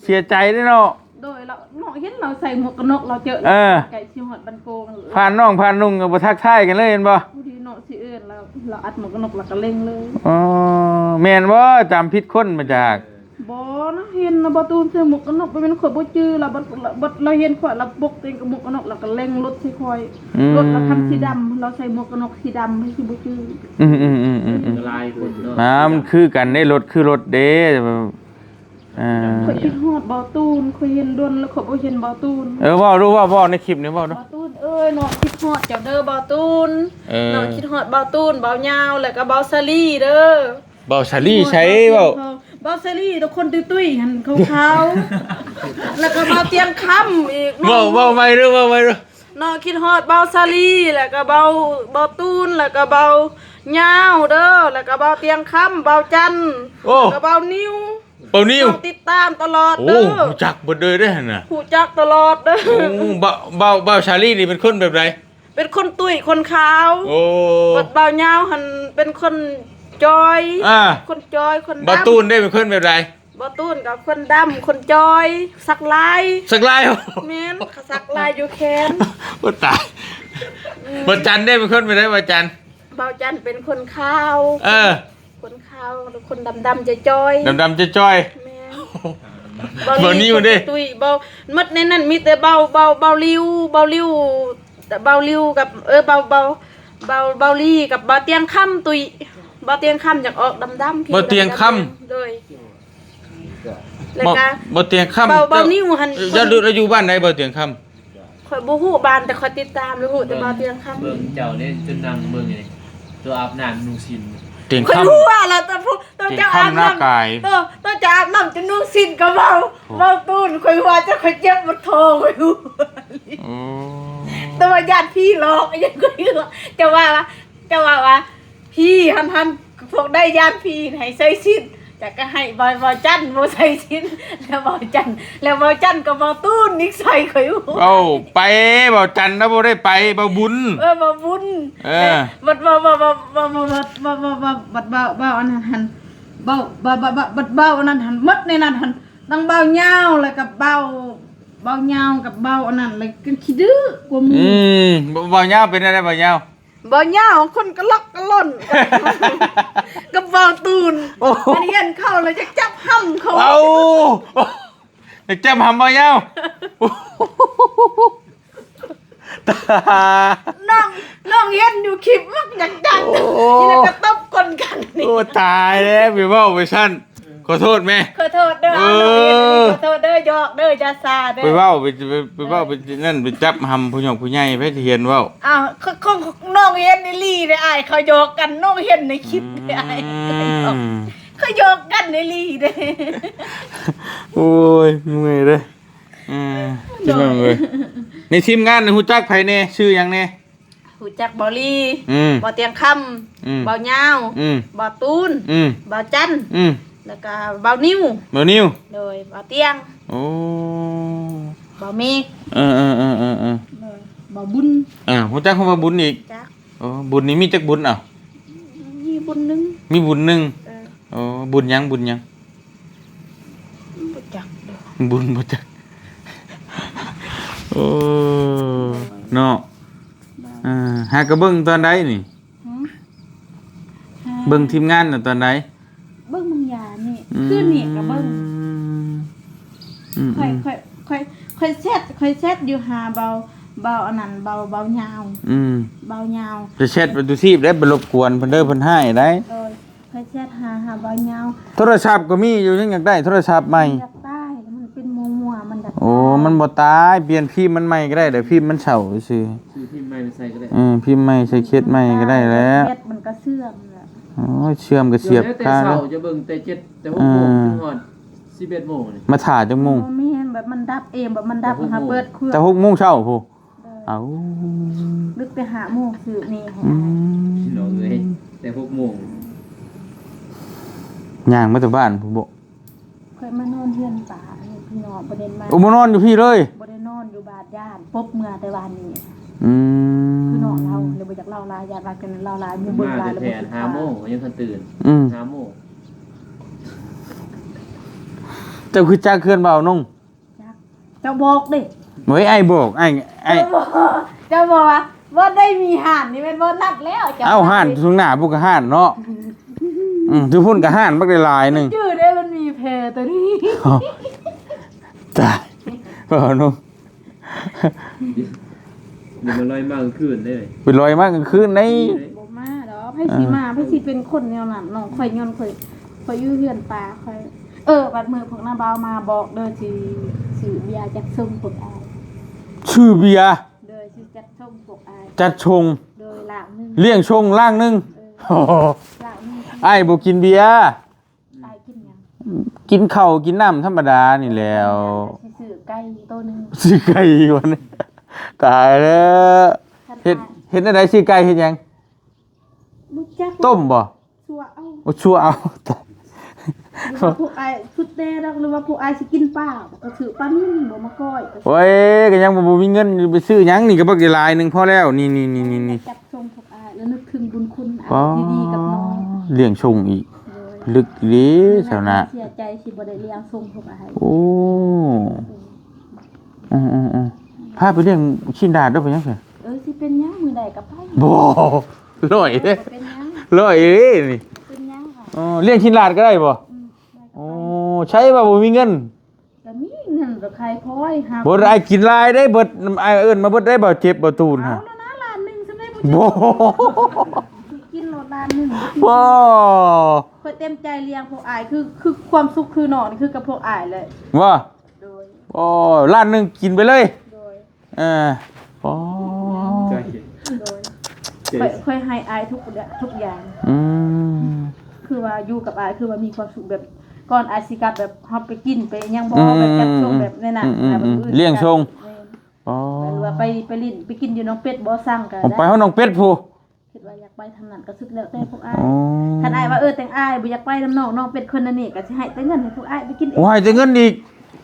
ເສຍໃຈເດ້ເນາະ ໂດຍ ລາວ ນ້ອງເຫັນລາວໃສ່ໝວກກັນນັອກ ລາວເຈີ ເອີ ໃກ້ຊິຮອດບ້ານໂກງ ຜ່ານນ້ອງຜ່ານນຸ່ງກໍບໍ່ທັກທາຍກັນເລີຍ ເຫັນບໍ່? ພໍດີນ້ອງຊິເອີ້ນລາວ ລາວອັດໝວກກັນນັອກ ລາວກໍເລັ່ງເລີຍ ອໍ ແມ່ນບໍ່? ຈຳຜິດຄົນມາຈາກ ບໍ່ນະ ເຫັນນະ ບ່າວຕູນໃສ່ໝວກກັນນັອກ ບໍ່ແມ່ນຂ້ອຍບໍ່ຈື່ລາວ ບັດ ບັດລາວເຫັນຂ້ອຍ ລາວປົກຕົວເອງກັບໝວກກັນນັອກ ລາວກໍເລັ່ງລົດໃສ່ຂ້ອຍ ອືມ ລົດລາວຄັນສີດຳ ລາວໃສ່ໝວກກັນນັອກສີດຳ ໃຜຊິບໍ່ຈື່ ອືມໆໆໆ ຫຼາຍຄົນເນາະ ອ່າ ມັນຄືກັນເດ້ ລົດຄືລົດເດ້ ເອີ ອ່າ ຂ້ອຍຄິດຮອດບ່າວຕູນ ຂ້ອຍເຫັນດົນແລ້ວຂ້ອຍບໍ່ເຫັນບ່າວຕູນ. ເອີ ເວົ້າດູ ເວົ້າ ເວົ້າໃນຄລິບນີ້ເວົ້າດູ. ບ່າວຕູນເອີຍ ນ້ອງຄິດຮອດເຈົ້າເດີບ່າວຕູນ. ເອີ ນ້ອງຄິດຮອດບ່າວຕູນ ບ່າວຍາວ ແລ້ວກໍບ່າວສາລີເດີ. ບ່າວສາລີໃສເວົ້າ? ບ່າວສາລີ ແຕ່ຄົນຕຸ້ຍໆຫັ້ນ ຂາວໆ ແລ້ວກໍບ່າວຕຽງຄຳອີກ. ເວົ້າ ເວົ້າໃໝ່ເດີ ເວົ້າໃໝ່ເດີ. ນ້ອງຄິດຮອດບ່າວສາລີ ແລ້ວກໍບ່າວ ບ່າວຕູນ ແລ້ວກໍບ່າວຍາວເດີ ແລ້ວກໍບ່າວຕຽງຄຳ ບ່າວຈັນ ໂອ້ ແລ້ວກໍບ່າວນິວ. ບ່າວນິວ ນ້ອງຕິດຕາມຕະຫຼອດເດີ. ໂອ້ ຮູ້ຈັກເບິດເລີຍເດ້ຫັ້ນນະ ຮູ້ຈັກຕະຫຼອດເດີ. ໂອ້ ບ່າວ ບ່າວ ບ່າວສາລີນີ້ເປັນຄົນແບບໃດ? ເປັນຄົນຕຸ້ຍຄົນຂາວ. ໂອ້ ບັດບ່າວຍາວຫັ້ນເປັນຄົນຈ່ອຍ. ອ່າ ຄົນຈ່ອຍຄົນດຳ. ບ່າວຕູນເດ້ເປັນຄົນແບບໃດ? ບ່າວຕູນກໍຄົນດຳ ຄົນຈ່ອຍ ສັກລາຍ. ສັກລາຍ? ແມ່ນ ເຂົາສັກລາຍຢູ່ແຂນ. ໂອ້ ຕາຍ. ອືມ ບ່າວຈັນເດ້ເປັນຄົນແບບໃດ? ບ່າວຈັນ ບ່າວຈັນເປັນຄົນຂາວ. ເອີ ຄົນຂາວ ຄົນດຳໆຈ່ອຍໆ. ດຳໆຈ່ອຍໆ. ແມ່ນ. ບ່າວນິວເດ້? ຕຸ້ຍ ບ່າວ ໝົດໃນນັ້ນມີແຕ່ບ່າວ ບ່າວ ບ່າວລິວ ບ່າວລິວ ບ່າວລິວກັບ ເອີ ບ່າວ ບ່າວ ບ່າວ ບ່າວລີກັບບ່າວຕຽງຄຳ. ຕຸ້ຍ ບ່າວຕຽງຄຳຢາກອອກດຳໆ ບ່າວຕຽງຄຳ. ໂດຍ ແລ້ວກໍ ບ່າວຕຽງຄຳ ບ່າວ ບ່າວນິວຫັ້ນ ເຈົ້າ ເຈົ້າຢູ່ບ້ານໃດ ບ່າວຕຽງຄຳ? ຂ້ອຍບໍ່ຮູ້ບ້ານ ແຕ່ຂ້ອຍຕິດຕາມ ແລ້ວຮູ້ແຕ່ບ່າວຕຽງຄຳ. ເບິ່ງເຈົ້າເດ້ ຈົນນັ່ງເບິ່ງນີ້ ຕົວອາບນ້ຳນຸ່ງສິ້ນ ຕຽງຄຳ. ຂ້ອຍຮູ້ວ່າລະ ຕອນ ຕອນເຈົ້າອາບນ້ຳ ຕຽງຄຳນາກາຍ ເອີ ຕອນເຈົ້າອາບນ້ຳຈົນນຸ່ງສິ້ນກໍເວົ້າ. ໂອ້ ເວົ້າຕູນ ຂ້ອຍວ່າເຈົ້າ ຂ້ອຍເຈັບໝົດທ້ອງ ຂ້ອຍຮູ້. ໂອ້ ແຕ່ວ່າຢ້ານຜີຫຼອກ ຍັງຂ້ອຍວ່າ ເຈົ້າວ່າ ເຈົ້າວ່າວ່າ ຜີຫັ້ນ ຫັ້ນ ພວກໃດຢ້ານຜີໃຫ້ໃສ່ສິ້ນ ຈັກກະໃຫ້ບ່າວ ບ່າວຈັນບໍ່ໃສ່ສິ້ນ ແລ້ວບ່າວຈັນ ແລ້ວບ່າວຈັນກໍບໍ່ຕູນນິກໃສ່ຂ້ອຍ. ເວົ້າໄປ ບ່າວຈັນລະບໍ່ໄດ້ໄປ ບ່າວບຸນ. ເອີ ບ່າວບຸນ. ເອີ ບັດເວົ້າ ເວົ້າ ເວົ້າ ອັນນັ້ນຫັ້ນ ເວົ້າ ເວົ້າ ເວົ້າ ເວົ້າ ບັດເວົ້າອັນນັ້ນຫັ້ນ ໝົດໃນນັ້ນຫັ້ນ ທັງບ່າວຍາວ ແລ້ວກໍບ່າວ ບ່າວຍາວກັບບ່າວອັນນັ້ນ ແລ້ວກໍຂີ້ດື້ກວ່າໝູ່. ອືມ ບ່າວຍາວເປັນແນວໃດ ບ່າວຍາວ? ບໍ່ຍາວ ຄົນກະລັອກກະລ່ອນ ກັບເວົ້າຕູນ. ໂອ້ ມັນຮຽນເຂົ້າແລ້ວຈະຈັບຫຳເຂົາ. ເອົາ ຈະຈັບຫຳບໍ່ຍາວ. ນ້ອງ ນ້ອງເຫັນຢູ່ຄລິບມັກຢາກຈັບ. ໂອ້ ແລ້ວກໍຕົບກົ້ນກັນນີ້. ໂອ້ ຕາຍແລ້ວ ໄປເວົ້າໄປຊັ້ນ. ຂໍໂທດແມ່ ຂໍໂທດເດີ. ເອີ ຂໍໂທດເດີ ຢອກເດີ ຢ່າຊາເດີ. ໄປເວົ້າ ໄປ ໄປ ໄປເວົ້າ ໄປນັ້ນ ໄປຈັບຫຳຜູ້ຫຍັກຜູ້ໃຫຍ່ ໃຜຊິຮຽນເວົ້າ. ອ້າວ ຂອງ ຂອງນ້ອງຮຽນອີ່ຫຼີເດ້ ອ້າຍ ເຂົາຢອກກັນ ນ້ອງເຫັນໃນຄລິບເດ້ ອ້າຍ ອືມ ເຂົາຢອກກັນອີ່ຫຼີເດ້. ໂອ້ຍ ເມື່ອຍເດ້. ເອີ ພີ່ນ້ອງເອີຍ ໃນທີມງານນີ້ຮູ້ຈັກໃຜແດ່ ຊື່ຫຍັງແດ່? ຮູ້ຈັກບ່າວລີ ອືມ ບ່າວຕຽງຄຳ ອືມ ບ່າວຍາວ ອືມ ບ່າວຕູນ ອືມ ບ່າວຈັນ ອືມ ແລ້ວກະບ່າວນິວ ບ່າວນິວ. ໂດຍ ບ່າວຕຽງ. ໂອ້ ບ່າວເມກ. ເອີໆໆໆໆ ໂດຍ ບ່າວບຸນ. ອ່າ ຮູ້ຈັກຄຳວ່າບຸນອີກ? ຈັກ. ໂອ້ ບຸນນີ້ມີຈັກບຸນ? ເອົ້າ ມີບຸນໜຶ່ງ ມີບຸນໜຶ່ງ. ເອີ ໂອ້ ບຸນຫຍັງ ບຸນຫຍັງ? ບໍ່ຈັກເດີ ບຸນບໍ່ຈັກ. ໂອ້ ເນາະ. ອ່າ ຫາກະເບິ່ງຕອນໃດນີ້? ຫືມ ເບິ່ງທີມງານນະຕອນໃດ? ເບິ່ງບາງຢ່າງນີ້ ອືມ ຄືນນີ້ກະເບິ່ງ. ອືມ ຂ້ອຍ ອືມ ຂ້ອຍ ຂ້ອຍ ຂ້ອຍແຊັດ ຂ້ອຍແຊັດຢູ່ຫາເບົາ ເບົາອັນນັ້ນ ເບົາ ເບົາຍາວ. ອືມ ເບົາຍາວ ໄປແຊັດປະຕູຊີບໄດ້ ໄປລົບກວນເພິ່ນເດີ ເພິ່ນຮ້າຍໄດ໋. ໂດຍ ຂ້ອຍແຊັດຫາ ຫາເບົາຍາວ. ໂທລະສັບກໍມີຢູ່ ຍັງຢາກໄດ້ໂທລະສັບໃໝ່. ມັນຢາກຕາຍ ມັນເປັນມົວໆ ມັນຢາກ ໂອ້ ຕາຍ ມັນບໍ່ຕາຍ ປ່ຽນຟີມມັນໃໝ່ກໍໄດ້ ແຕ່ຟີມມັນເຊົາຊື່. ຊື້ພີມໃໝ່ມາໃສ່ກໍໄດ້. ເອີ ພີມໃໝ່ໃສ່ເຄສໃໝ່ກໍໄດ້ແລ້ວ. ເຄສມັນກໍເສື່ອມແລ້ວ. ໂອ້ຍ ເສື່ອມກໍສຽບຄາ. ແຕ່ເຊົ້າຈະເບິ່ງແຕ່ເຈັດ ແຕ່ຫົກໂມງ ເອີ ເຖິງຮອດສິບເອັດໂມງນີ້. ມາຖ້າຈັກໂມງ? ບໍ່ແມ່ນ ແບບມັນດັບເອງ ແບບມັນດັບ ແຕ່ຫົກໂມງ ຫາເປີດເຄື່ອງ ແຕ່ຫົກໂມງເຊົ້າພຸ້ນ. ເອີ ເອົ້າ ລຶກແຕ່ຫ້າໂມງຊື້ນີ້ໃຫ້. ອືມ ພີ່ນ້ອງເອີຍ ແຕ່ຫົກໂມງ ຍ່າງມາແຕ່ບ້ານພຸ້ນບໍ? ຂ້ອຍມານອນເຮືອນປ້ານີ້ ພີ່ນ້ອງ ບໍ່ໄດ້ມາ. ໂອ້ ມານອນຢູ່ພີ້ເລີຍ? ບໍ່ໄດ້ນອນຢູ່ບ້ານ ຢ້ານປົບເມືອແຕ່ວານນີ້. ອືມ ຄືນ້ອງລາວເລີຍບໍ່ຢາກເລົ່າຫຼາຍ ຢ້ານວ່າກັນເລົ່າຫຼາຍ ໝູ່ເບິ່ງຫຼາຍແລ້ວບໍ່ຖືກ. ຫ້າໂມງຍັງທັນຕື່ນ. ອືມ ຫ້າໂມງ. ເຈົ້າຄືຈັກເຮືອນບ່າວນົງ? ຈັກ ເຈົ້າບອກເດ້. ໂອ້ຍ ອ້າຍບອກ ອ້າຍ ອ້າຍ ເຈົ້າບອກ ເຈົ້າບອກວ່າ ບໍ່ໄດ້ມີຮ້ານນີ້ແມ່ນບໍ່ນັດແລ້ວ. ເຈົ້າ ເອົ້າ ຮ້ານຢູ່ເທິງໜ້າພຸ້ນກະຮ້ານເນາະ. ອືມ ຢູ່ພຸ້ນກະຮ້ານບັກຫຼາຍໆໜຶ່ງ. ຈື່ເດ້ ມັນມີແພຕົວນີ້. ຕາຍ ເວົ້າເນາະ. ດຽວມາລອຍມາກາງຄືນເດ້. ໄປລອຍມາກາງຄືນໄດ້. ບໍ່ມາດອກ ໃຜຊິມາ ອ່າ ໃຜຊິເປັນຄົນແນວນັ້ນ. ນ້ອງຂ້ອຍ ຍ້ອນຂ້ອຍ ຂ້ອຍຢູ່ເຮືອນປ້າຂ້ອຍ. ເອີ ບັດມື້ພວກນ້າບ່າວມາບອກເດີ ຊິຊື້ເບຍຈັດສົ່ງພວກອ້າຍ. ຊື້ເບຍ? ໂດຍ ຊິຈັດສົ່ງພວກອ້າຍ. ຈັດສົ່ງ? ໂດຍ ລ້າງໜຶ່ງ. ລ້ຽງສົ່ງລ້າງໜຶ່ງ? ເອີ ລ້າງໜຶ່ງ. ອ້າຍບໍ່ກິນເບຍ? ອ້າຍກິນຫຍັງ? ກິນເຂົ້າກິນນ້ຳທຳມະດານີ້ແຫຼ້ວ. ຊິຊື້ໄກ່ໂຕໜຶ່ງ. ຊື້ໄກ່ກ່ອນ. ຕາຍແລ້ວ. ເຮັດ ເຮັດແນວໃດ? ຊື້ໄກ່ເຮັດຫຍັງ? ບໍ່ຈັກ. ຕົ້ມບໍ່? ຊົ່ວເອົາ. ໂອ້ ຊົ່ວເອົາ. ຫຼືວ່າພວກອ້າຍສຸດແດ່ດອກ ຫຼືວ່າພວກອ້າຍຊິກິນປາ ກໍຊື້ປານິນບໍ່ມາກ້ອຍ. ໂອ້ຍ ກໍຍັງບໍ່ ບໍ່ມີເງິນ ໄປຊື້ຫຍັງ ນີ້ກໍບັກຫຼາຍໜຶ່ງພໍແລ້ວ. ນີ້ໆໆໆ ຈັດສົ່ງພວກອ້າຍ ແລ້ວນຶກເຖິງບຸນຄຸນອ້າຍທີ່ດີກັບນ້ອງ. ລ້ຽງສົ່ງອີກ. ໂດຍ ລຶກເດ້ຊາວນາ. ເສຍໃຈຊິບໍ່ໄດ້ລ້ຽງສົ່ງພວກອ້າຍ. ໂອ້ ເອີໆໆ ພາໄປລ້ຽງຊີ້ນດາດເດີ ເປັນຫຍັງ? ເອີ ຊິເປັນຫຍັງ ມື້ໃດກໍໄປ. ບໍ່ ຮ້ອຍເດ້ ເອີ ບໍ່ເປັນຫຍັງ ຮ້ອຍເດ້ນີ້. ເປັນຫຍັງ? ອໍ ລ້ຽງຊີ້ນດາດກໍໄດ້ບໍ່? ອືມ ໄດ້ກໍໄປ. ໂອ້ ໃຊ່ວ່າບໍ່ມີເງິນ? ກໍມີເງິນກໍຂາຍພອຍຫາ. ບໍ່ໄດ້ ອ້າຍກິນຫຼາຍເດ້ ເບິດ ອ້າຍເອີ້ນມາເບິດໄດ້ ບໍ່ເຈັບບໍ່ຕູນຫາ. ເອົາແລ້ວນະ ລ້ານໜຶ່ງຊະໄດ້ບໍ່ເຈັບ. ບໍ່ ກິນໂລດລ້ານໜຶ່ງ. ບໍ່ ຂ້ອຍເຕັມໃຈລ້ຽງພວກອ້າຍ ຄື ຄືຄວາມສຸກຄືນ້ອງນີ້ ຄືກັບພວກອ້າຍເລີຍ. ບໍ່ ໂດຍ. ອໍ ລ້ານໜຶ່ງກິນໄປເລີຍ. ໂດຍ. ເອີ ໂອ້ ໂດຍ ຂ້ອຍ ຂ້ອຍໃຫ້ອ້າຍທຸກ ທຸກຢ່າງ. ອືມ ຄືວ່າຢູ່ກັບອ້າຍ ຄືວ່າມີຄວາມສຸກ ແບບ ກ່ອນອ້າຍຊິກັບ ແບບເຮົາໄປກິນໄປຫຍັງບໍ່ ອືມ ແບບຈັດສົ່ງ ອືມ ແບບໃນນັ້ນ ອືມ ອືມ ລ້ຽງສົ່ງ. ແມ່ນ. ອໍ ຫຼືວ່າໄປ ໄປຫຼິ້ນ ໄປກິນຢູ່ໜອງເປັດບໍ່ ສັ່ງກໍໄດ້. ໄປຮອດໜອງເປັດພຸ້ນ. ຄິດວ່າຢາກໄປທາງນັ້ນກໍສຸດແລ້ວແຕ່ພວກອ້າຍ. ອໍ ຄັນອ້າຍວ່າ ເອີ ແຕ່ງອ້າຍບໍ່ຢາກໄປນຳນ້ອງ ນ້ອງເປັດຄົນນັ້ນນີ້ ກໍຊິໃຫ້ແຕ່ເງິນໃຫ້ພວກອ້າຍໄປກິນເອງ. ໂອ້ ໃຫ້ແຕ່ເງິນອີກ.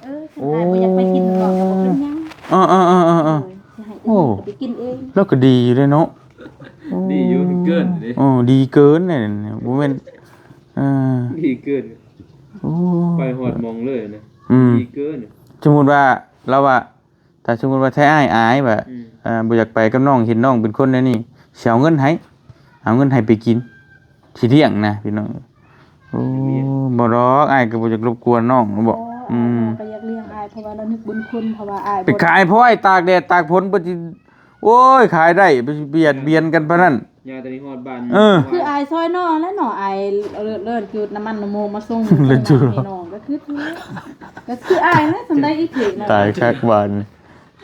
ເອີ ຄັນອ້າຍບໍ່ຢາກໄປກິນນຳນ້ອງກໍບໍ່ເປັນຫຍັງ. ອໍ ເອີ ເອີ ເອີ ເອີ ໂດຍ ຊິໃຫ້ແຕ່ເງິນກໍໄປກິນເອງ. ລາວກໍດີຢູ່ເດ້ເນາະ. ໂອ້ ດີຢູ່ ເກີນເດ້. ໂອ້ ດີເກີນແນ່ ບໍ່ແມ່ນ ເອີ ດີເກີນ. ໂອ້ ໄປຮອດໝ່ອງເລີຍນະ. ອືມ ດີເກີນ. ສົມມຸດວ່າລາວວ່າ ຖ້າສົມມຸດວ່າໄທອ້າຍອາຍວ່າ ອືມ ເອີ ບໍ່ຢາກໄປກັບນ້ອງ ເຫັນນ້ອງເປັນຄົນແນວນີ້ ຊິເອົາເງິນໃຫ້ ເອົາເງິນໃຫ້ໄປກິນ ຊິລ້ຽງນະພີ່ນ້ອງ. ໂອ້ ບໍ່ດອກ ອ້າຍກໍບໍ່ຢາກລົບກວນນ້ອງເນາະ. ບໍ່ ອືມ ນ້ອງກໍຢາກລ້ຽງອ້າຍ ເພາະວ່າລາວນຶກບຸນຄຸນ ເພາະວ່າອ້າຍໄປຂາຍພອຍ ຕາກແດດຕາກຝົນ ເພິ່ນຊິ ໂອ້ຍ ຂາຍໄດ້ ໄປບຽດບຽນກັນປານນັ້ນ. ຍ່າງແຕ່ນີ້ຮອດບ້ານ. ເອີ ຄືອ້າຍຊ່ອຍນ້ອງແຫຼະເນາະ ອ້າຍເລີດ ເລີດຈູດນ້ຳມັນນ້ຳໂມມາສົ່ງ ແລ້ວຈູດນ້ອງ ກໍຄື ກໍຄືອ້າຍນະ ສ່ຳໃດອີກເນາະ. ຕາຍຄັກບາດນີ້.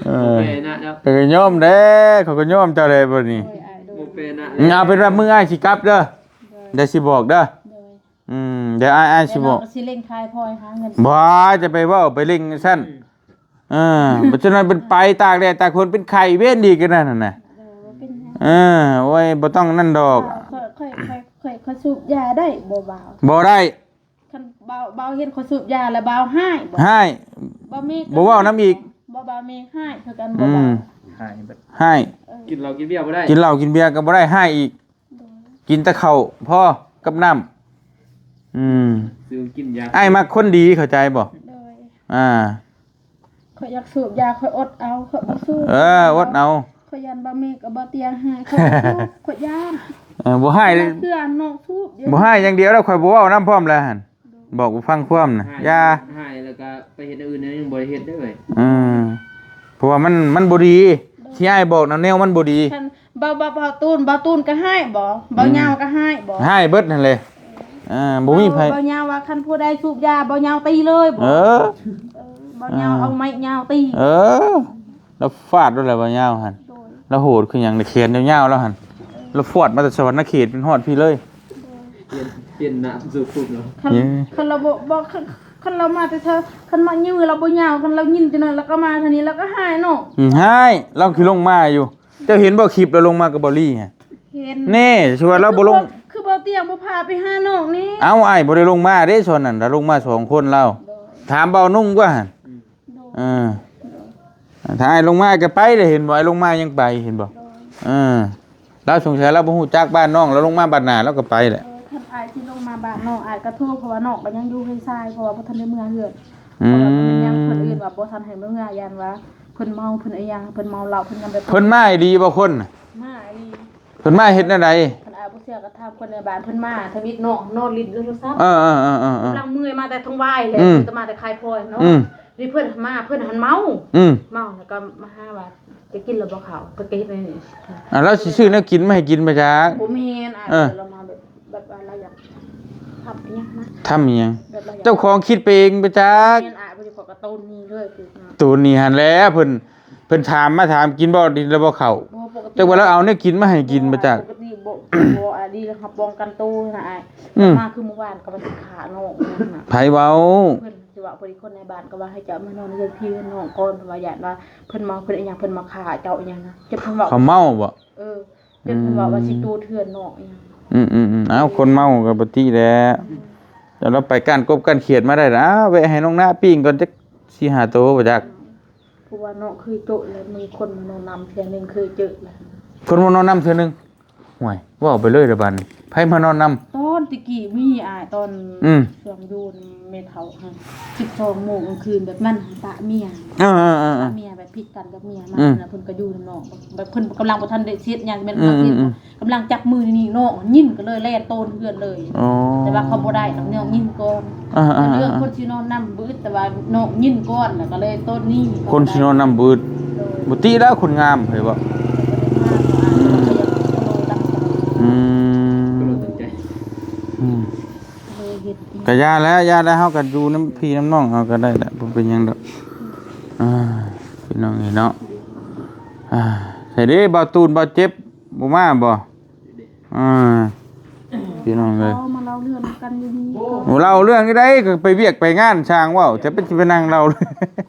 ເອີ ບໍ່ແປນະເນາະ. ເອີ ຍອມແດ່ ເຂົາກໍຍອມເຈົ້າແດ່ບັດນີ້. ໂອ້ຍ ອ້າຍ ບໍ່ແປນະ. ເອົາເປັນວ່າມື້ອ້າຍຊິກັບເດີ ໂດຍ ດຽວຊິບອກເດີ. ໂດຍ. ອືມ ດຽວອ້າຍ ອ້າຍຊິບອກ ດຽວນ້ອງກໍຊິເລັ່ງຂາຍພອຍຫາເງິນ. ບໍ່ ຈະໄປເວົ້າໄປເລັ່ງຊັ້ນ. ອືມ ເອີ ບັດຈັ່ງນັ້ນເພິ່ນໄປຕາກແດດຕາກຝົນເປັນໄຂ້ເວັນອີກ ອັນນັ້ນນະ. ເອີ ບໍ່ເປັນຫຍັງ. ເອີ ໂອ້ຍ ບໍ່ຕ້ອງນັ້ນດອກ. ຂ້ອຍ ຂ້ອຍ ຂ້ອຍ ຂ້ອຍ ຂ້ອຍສູບຢາໄດ້ບໍ່ບ່າວ? ບໍ່ໄດ້. ຄັນບ່າວ ບ່າວເຫັນຂ້ອຍສູບຢາແລ້ວບ່າວຮ້າຍບໍ່? ຮ້າຍ. ບໍ່ມີ ບໍ່ເວົ້ານຳອີກ. ບໍ່ ບ່າວມີຮ້າຍຄືກັນບໍ່ບ່າວ? ອືມ ຮ້າຍ ຮ້າຍ. ເອີ ກິນເຫຼົ້າກິນເບຍບໍ່ໄດ້. ກິນເຫຼົ້າກິນເບຍກໍບໍ່ໄດ້ ຮ້າຍອີກ. ໂດຍ. ກິນແຕ່ເຂົ້າພໍກັບນ້ຳ. ອືມ ຊື້ກິນຢາ. ອ້າຍມັກຄົນດີ ເຂົ້າໃຈບໍ່? ໂດຍ. ອ່າ ຂ້ອຍຢາກສູບຢາ ຂ້ອຍອົດເອົາ ຂ້ອຍບໍ່ສູບ. ເອີ ອົດເອົາ. ຂ້ອຍຢ້ານບ່າວເມກກັບບ່າວຕຽງຮ້າຍ ຂ້ອຍບໍ່ສູບ ຂ້ອຍຢ້ານ. ເອີ ບໍ່ຮ້າຍ ເທື່ອນ້ອງສູບ ບໍ່ຮ້າຍຢ່າງດຽວແລ້ວ ຂ້ອຍບໍ່ເວົ້ານຳພ້ອມແລ້ວຫັ້ນ. ໂດຍ. ບອກບໍ່ຟັງຄວາມນະ. ຮ້າຍ ຢ່າ ຮ້າຍແລ້ວກໍໄປເຮັດແນວອື່ນ ຍັງບໍ່ໄດ້ເຮັດເດ້. ອືມ ເພາະວ່າມັນ ມັນບໍ່ດີ. ໂດຍ. ທີ່ອ້າຍບອກນະ ແນວມັນບໍ່ດີ. ຄັນ ບ່າວ ບ່າວ ບ່າວຕູນ ບ່າວຕູນກໍຮ້າຍບໍ່? ອືມ ບ່າວຍາວກໍຮ້າຍບໍ່? ຮ້າຍເບິດຫັ້ນແຫຼະ. ເອີ ບໍ່ມີໃຜ ບ່າວຍາວວ່າຄັນຜູ້ໃດສູບຢາ ບ່າວຍາວຕີເລີຍບໍ່? ເອີ ເອີ ບ່າວຍາວ ອ່າ ເອົາໄມ້ຍາວຕີ. ເອີ ລາວຟາດໂລດແຫຼະບ່າວຍາວຫັ້ນ. ໂດຍ. ລາວໂຫດຄືຫຍັງ ແຂນຍາວໆລາວຫັ້ນ. ເອີ ລາວຟາດມາແຕ່ສະຫວັນນະເຂດ ເປັນຮອດພີ້ເລີຍ. ໂດຍ. ປ່ຽນ ປ່ຽນໜ້າສຸດໆເນາະ. ຄັນ ເອີ ຄັນລາວບໍ່ ບໍ່ ຄັນ ຄັນລາວມາແຕ່ເທິງ ຄັນມາຍື້ລາວບໍ່ຍາວ ຄັນລາວຍິນຈັ່ງນັ້ນ ລາວກໍມາທາງນີ້ ລາວກໍຮ້າຍເນາະ. ອືມ ຮ້າຍ ລາວຂີ້ລົງມາຢູ່. ເຈົ້າເຫັນບໍ່ຄລິບລາວລົງມາກັບບ່າວລີຫັ້ນ? ເຫັນ. ແນ່ ຊິວ່າລາວບໍ່ລົງ ຄືບໍ່ ຄືບໍ່ຕຽງບໍ່ພາໄປຫານ້ອງນີ້. ເອົ້າ ອ້າຍບໍ່ໄດ້ລົງມາເດ້ ຊ່ວງນັ້ນລາວລົງມາສອງຄົນລາວ. ໂດຍ. ຖາມບ່າວນຸ່ງກວ່າຫັ້ນ. ໂດຍ. ເອີ ໂດຍ. ຖ້າອ້າຍລົງມາກໍໄປເດ້ ເຫັນບໍ່? ອ້າຍລົງມາຍັງໄປ ເຫັນບໍ່? ໂດຍ. ເອີ ລາວສົງໄສລາວບໍ່ຮູ້ຈັກບ້ານນ້ອງ ລາວລົງມາບາດໜ້າລາວກໍໄປແຫຼະ. ເອີ ຄັນອ້າຍຊິລົງມາບ້ານນ້ອງ ອ້າຍກໍໂທ ເພາະວ່ານ້ອງກໍຍັງຢູ່ເຮືອນຊາຍ ເພາະວ່າບໍ່ທັນໄດ້ເມືອເຮືອນ. ອືມ ເພາະວ່າມັນຍັງຄົນອື່ນວ່າບໍ່ທັນໃຫ້ເມືອ ຢ້ານວ່າເພິ່ນເມົາ ເພິ່ນອີຫຍັງ ເພິ່ນເມົາເຫຼົ້າ ເພິ່ນຍັງແບບ ເພິ່ນມາອີ່ຫຼີບໍ່ຄົນ? ມາອີ່ຫຼີ. ເພິ່ນມາເຮັດແນວໃດ? ຄັນອ້າຍບໍ່ເຊື່ອກໍຖາມຄົນໃນບ້ານ ເພິ່ນມາທຳອິດນ້ອງນອນຫຼິ້ນໂທລະສັບ. ເອີໆໆໆໆ. ກຳລັງເມື່ອຍມາແຕ່ທາງວາຍແຫຼະ. ອືມ ຈະມາແຕ່ຂາຍພອຍເນາະ. ອືມ ນີ້ເພິ່ນມາ ເພິ່ນຫັ້ນເມົາ. ອືມ ເມົາແລ້ວກໍມາຫາວ່າ ຈະກິນແລ້ວບໍ່ເຂົ້າ ເພິ່ນກໍເຮັດແນວນີ້. ອ່າ ລາວຊິຊື້ແນວກິນມາໃຫ້ກິນບໍ່ຈັກ? ບໍ່ແມ່ນ ເອີ ລາວມາແບບ ແບບວ່າລາວຢາກທຳອີຫຍັງນະ. ທຳອີ່ຫຍັງ? ແບບວ່າຢາກ ເຈົ້າຂອງຄິດໄປເອງໄປຈັກ. ແມ່ນອ້າຍ ບໍ່ໄດ້ຂໍກະໂຕນນີ້ເລີຍຄື ໂຕນນີ້ຫັ້ນແຫຼະ ເພິ່ນ ເພິ່ນຖາມມາ ຖາມກິນບໍ່ ກິນແລ້ວບໍ່ເຂົ້າ? ບໍ່ ປົກກະຕິ ແຕ່ວ່າລາວເອົາແນວກິນມາໃຫ້ກິນບໍ່ຈັກ. ປົກກະຕິບໍ່ ບໍ່ ອັນນີ້ເຮົາປ້ອງກັນໂຕນະອ້າຍ. ອືມ ມາຄືມື້ວານກໍວ່າຊິຂ້ານ້ອງນັ້ນນະ. ໃຜເວົ້າ? ເພິ່ນຊິວ່າ ພໍດີຄົນໃນບ້ານກໍວ່າໃຫ້ເຈົ້າມານອນເຮືອນພີ່ເຮືອນນ້ອງກ່ອນ ເພາະວ່າຢ້ານວ່າເພິ່ນເມົາ ເພິ່ນອີ່ຫຍັງ ເພິ່ນມາຂ້າເຈົ້າອີ່ຫຍັງນະ. ຈົນເພິ່ນເວົ້າ ເຂົາເມົາບໍ່? ເອີ ຈົນເພິ່ນເວົ້າວ່າ ອືມ ຊິໂຕເຖື່ອນນ້ອງອີ່ຫຍັງ. ອືມໆໆ ເອົ້າ ຄົນເມົາກໍປົກກະຕິແຫຼະ. ອືມ ແຕ່ລາວໄປກ້ານກົບກ້ານຂຽດມາໄດ້ລະ ອ້າວ ແວະໃຫ້ນ້ອງນາປີ້ງກ່ອນຈັກສີ່ຫ້າໂຕບໍ່ຈັກ. ອືມ ເພາະວ່າເນາະ ເຄີຍໂຈະແລ້ວ ມີຄົນມານອນນຳເທື່ອໜຶ່ງ ເຄີຍເຈີແລ້ວ. ຄົນມານອນນຳເທື່ອໜຶ່ງ? ຫ້ວຍ ເວົ້າໄປເລີຍລະບາດນີ້ ໃຜມານອນນຳ? ຕອນແຕ່ກີ້ມີອ້າຍ ຕອນ ອືມ ຊ່ວງຢູ່ນຳແມ່ເຖົ້າຫັ້ນ ສິບສອງໂມງກາງຄືນ ແບບມັນປະເມຍ. ເອີໆໆໆ ປະເມຍແບບຜິດກັນກັບເມຍມັນ ອືມ ນະ ເພິ່ນກໍຢູ່ນຳນ້ອງ ແບບເພິ່ນກຳລັງບໍ່ທັນໄດ້ເຊັດຫຍັງ ແມ່ນ ອືມໆໆ ກຳລັງຈັບມືນີ້ນ້ອງຍິງກໍເລີຍແລ່ນໂຕນເຮືອນເລີຍ. ອໍ ແຕ່ວ່າເຂົາບໍ່ໄດ້ດອກ ນ້ອງຍິງກ່ອນ. ອ່າໆໆ ເລື່ອງຄົນຊິນອນນຳບໍ່ອຶດ ແຕ່ວ່ານ້ອງຍິງກ່ອນ ແລ້ວກໍເລີຍໂຕນນີ້. ຄົນຊິນອນນຳບໍ່ອຶດ. ໂດຍ ບໍ່ຕິແລ້ວ ຄົນງາມເຮີຍບໍ່. ອືມ ອືມ ອືມ ກໍຢ່າແລ້ວ ຢ່າແລ້ວ ເຮົາກໍຢູ່ນຳພີ່ນຳນ້ອງເຮົາກໍໄດ້ແຫຼະ ບໍ່ເປັນຫຍັງດອກ. ອ່າ ພີ່ນ້ອງເອີຍເນາະ ອ່າ ໃສເດ້ ບ່າວຕູນ ບ່າວເຈັບ ບໍ່ມາບໍ່? ອ່າ ພີ່ນ້ອງເອີຍ ເຮົາມາເລົ່າເລື່ອງກັນຢູ່ນີ້ກ່ອນ. ເລົ່າເລື່ອງຢູ່ໃດ ກໍໄປວຽກໄປງານ ຊ່າງເວົ້າ ຈະໄປ ຊິໄປນັ່ງເລົ່າ. ຂ້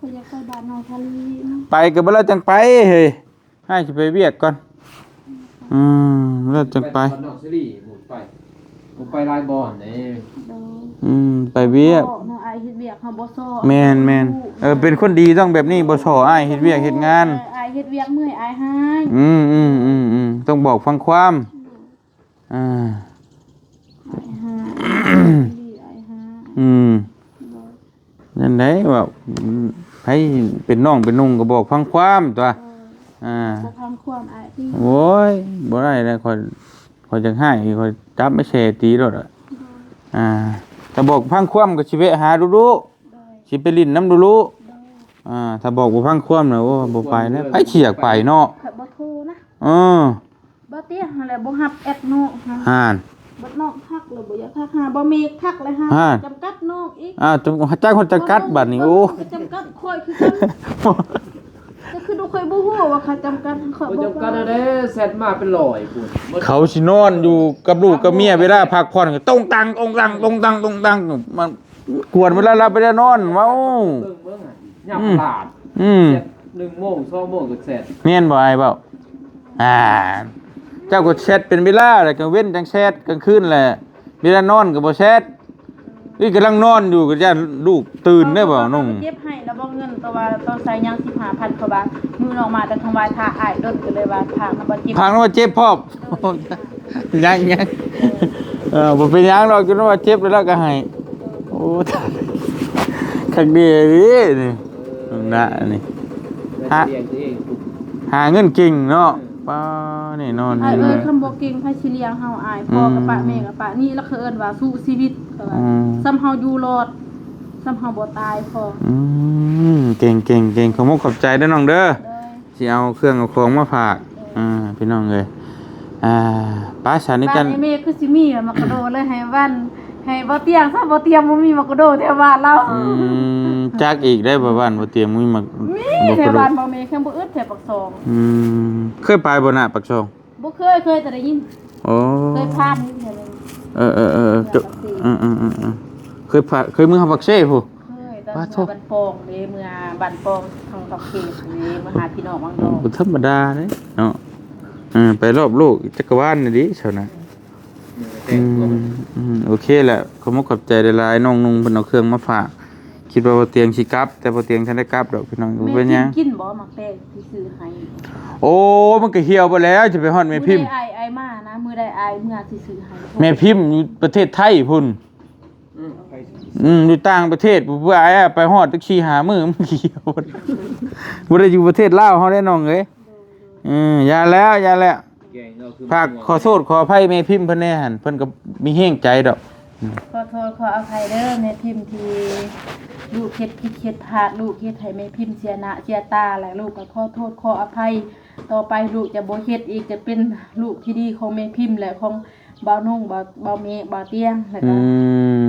ອຍຢາກໄປບ້ານນ້ອງທະລີນະ. ໄປກໍບໍ່ ແລ້ວຈັ່ງໄປເຮີຍ ອ້າຍຊິໄປວຽກກ່ອນ. ອືມ ແລ້ວຈັ່ງໄປ ໄປນອກຊີຣີ ໝູ່ໄປ ໝູ່ໄປຫຼາຍບ່ອນເດ້. ໂດຍ ອືມ ໄປວຽກ ເນາະ ອ້າຍເຮັດວຽກເຮົາບໍ່ສໍ້. ແມ່ນໆ ເອີ ເປັນຄົນດີຕ້ອງແບບນີ້ ບໍ່ສໍ້ອ້າຍເຮັດວຽກເຮັດງານ. ເອີ ອ້າຍເຮັດວຽກເມື່ອຍອ້າຍຮ້າຍ. ອືມໆໆໆ ຕ້ອງບອກຟັງຄວາມ. ອືມ ອ່າ ອ້າຍຮ້າຍ ດີອ້າຍຮ້າຍ. ອືມ ໂດຍ ນັ້ນໄດ໋ ວ່າໃຜເປັນນ້ອງເປັນນຸ່ງກໍບອກຟັງຄວາມຕົວະ. ເອີ ອ່າ ບໍ່ຟັງຄວາມອ້າຍຕິ. ໂອ້ຍ ບໍ່ໄດ້ແລ້ວ ຂ້ອຍ ຂ້ອຍຈັກຮ້າຍ ຂ້ອຍຈັບມາແຊ່ຕີໂລດ. ໂດຍ ອ່າ ຖ້າບອກຟັງຄວາມກໍຊິແວະຫາດຸໆ. ໂດຍ ຊິໄປຫຼິ້ນນຳດຸໆ. ໂດຍ ອ່າ ຖ້າບອກບໍ່ຟັງຄວາມນະ ໂອ້ ບໍ່ໄປແລ້ວ ໃຜຊິຢາກໄປເນາະ. ຂ້ອຍບໍ່ໂທນະ. ເອີ ບໍ່ຕຽງຫັ້ນແຫຼະ ບໍ່ຮັບແອັດນ້ອງຫັ້ນ. ຫັ້ນ ບັດນ້ອງທັກແລ້ວບໍ່ຢາກທັກຫາ ບໍ່ເມກທັກແລ້ວຫາ. ຫັ້ນ ຈຳກັດນ້ອງອີກ. ອ້າວ ຈຳ ຈັກຄົນຈຳກັດບັດນີ້. ໂອ້ ຈຳກັດຂ້ອຍຄືກັນ. ກໍຄືບໍ່ ຂ້ອຍບໍ່ຮູ້ວ່າເຂົາຈຳກັດ ຂ້ອຍບໍ່ ບໍ່ຈຳກັດ. ອັນໃດແຊັດມາເປັນຮ້ອຍພຸ້ນ. ເຂົາຊິນອນຢູ່ກັບລູກກັບເມຍ ເວລາພັກຜ່ອນກໍຕົງຕັງ ຕົງຕັງ ຕົງຕັງ ຕົງຕັງ ມັນ ກວນເວລາຫຼັບເວລານອນ ເວົ້າ ເບິ່ງ ເບິ່ງ ຍາມ ອືມ ຕະຫຼາດ ອືມ ເຈັດ ໜຶ່ງໂມງ ສອງໂມງກໍແຊັດ. ແມ່ນບໍ່ອ້າຍເວົ້າ? ອ່າ ເຈົ້າກໍແຊັດເປັນເວລາແຫຼະ ກາງເວັນຈັ່ງແຊັດ ກາງຄືນແຫຼະ ເວລານອນກໍບໍ່ແຊັດ. ອີກຳລັງນອນຢູ່ ກໍຢ້ານລູກຕື່ນໄດ້ບໍ່ນ້ອງ? ເຈັບໃຫ້ລະບໍ່ເງິນ ແຕ່ວ່າຕ້ອງໃຊ້ຍັງສິບຫ້າພັນ ເພາະວ່າມື້ນ້ອງມາແຕ່ທາງໄຫວ້ພະ ອ້າຍດົນ ກໍເລີຍວ່າພານຳບໍ່ເຈັບ ພານຳບໍ່ເຈັບພ້ອມ. ຍັງ ຍັງ ເອີ ບໍ່ເປັນຫຍັງດອກ ຈົນວ່າເຈັບແລ້ວກໍໃຫ້. ໂອ້ ຄັກດີເດ້ນີ້ ເອີ ນະ ອັນນີ້ ຫາ ຫາເງິນເກັ່ງເນາະ. ເອີ ປ້າ ແນ່ນອນ ອ້າຍເອີຍ ເນາະ ຄັນບໍ່ເກັ່ງໃຜຊິລ້ຽງເຮົາອ້າຍ? ອືມ ພໍ່ກໍປະ ແມ່ກໍປະ ນີ້ລະເຂົາເອີ້ນວ່າສູ້ຊີວິດ ເຂົາວ່າ ອືມ ສ່ຳເຮົາຢູ່ລອດ ສ່ຳເຮົາບໍ່ຕາຍພໍ. ອືມ ເກັ່ງໆໆ ຂອບມຸກຂອບໃຈເດີນ້ອງເດີ. ໂດຍ ຊິເອົາເຄື່ອງເອົາຂອງມາຝາກ ເອີ ອ່າ ພີ່ນ້ອງເອີຍ ອ່າ ໄປ ສາວນິຈັນ ບ້ານແມ່ຄືຊິມີໝາກກະໂດເລີຍ ໃຫ້ບ້ານ ໃຫ້ບໍ່ຕຽງຊະ ບໍ່ຕຽງບໍ່ມີໝາກກະໂດແຖວບ້ານລາວ. ອືມ ຈັກອີກໄດ້ ບ້ານບໍ່ຕຽງມີໝາກ ມີ ແຖວບ້ານບໍ່ແມ່ແຄ່ບໍ່ອຶດ ແຖວປາກຊ່ອງ. ອືມ ເຄີຍໄປບໍ່ນະປາກຊ່ອງ? ບໍ່ເຄີຍ ເຄີຍແຕ່ໄດ້ຍິນ. ໂອ້ ເຄີຍຜ່ານຢູ່ເທື່ອໜຶ່ງ. ເອີໆໆໆ ເຄີຍຜ່ານ ເຄີຍເມືອປາກເຊພຸ້ນ. ເຄີຍ ຕອນເມືອບ້ານປອງເດ້ ເມືອບ້ານປອງທາງປາກເຊເດ້ ມາຫາພີ່ນ້ອງວັງດອງ. ບໍ່ທຳມະດາເດ້ເນາະ ເອີ ໄປລອບໂລກຈັກກະວານນີ້ເດ້ຊາວນະ. ອືມ ອືມ ໂອເຄແຫຼະ ຂອບມຸກຂອບໃຈຫຼາຍໆ ນ້ອງນຸ່ງເພິ່ນເອົາເຄື່ອງມາຝາກ. ຄິດວ່າບໍ່ຕຽງຊິກັບ ແຕ່ບໍ່ຕຽງທັນໄດ້ກັບດອກພີ່ນ້ອງ. ບໍ່ເປັນຫຍັງ. ແມ່ພິມກິນບໍ່ໝາກແຕງທີ່ຊື້ໃຫ້? ໂອ້ ມັນກໍຫ່ຽວເບິດແລ້ວ ຈະໄປຮອດແມ່ພິມ. ມື້ໃດອ້າຍ ອ້າຍມານະ ມື້ໃດອ້າຍເມືອຊິຊື້ໃຫ້. ແມ່ພິມຢູ່ປະເທດໄທພຸ້ນ. ອືມ ຢູ່ຕ່າງປະເທດ ເພື່ອອ້າຍໄປຮອດຈັກສີ່ຫ້າມື້ ມັນກໍຫ່ຽວ. ບໍ່ໄດ້ຢູ່ປະເທດລາວເຮົາເດ້ນ້ອງເອີຍ. ເອີ ຢ່າແລ້ວ ຢ່າແລ້ວ ຝາກຂໍໂທດຂໍອະໄພແມ່ພິມເພິ່ນແດ່ຫັ້ນ ເພິ່ນກໍມີແຮງໃຈດອກ. ຂໍໂທດຂໍອະໄພເດີແມ່ພິມ ທີ່ລູກເຮັດຜິດເຮັດພາດ ລູກເຮັດໃຫ້ແມ່ພິມເສຍໜ້າເສຍຕາ ແລະ ລູກກໍຂໍໂທດຂໍອະໄພ. ຕໍ່ໄປລູກຈະບໍ່ເຮັດອີກ ຈະເປັນລູກທີ່ດີຂອງແມ່ພິມ ແລະ ຂອງບ່າວນຸ່ງ ບ່າວ ບ່າວເມກ ບ່າວຕຽງ ແລ້ວກໍ ອື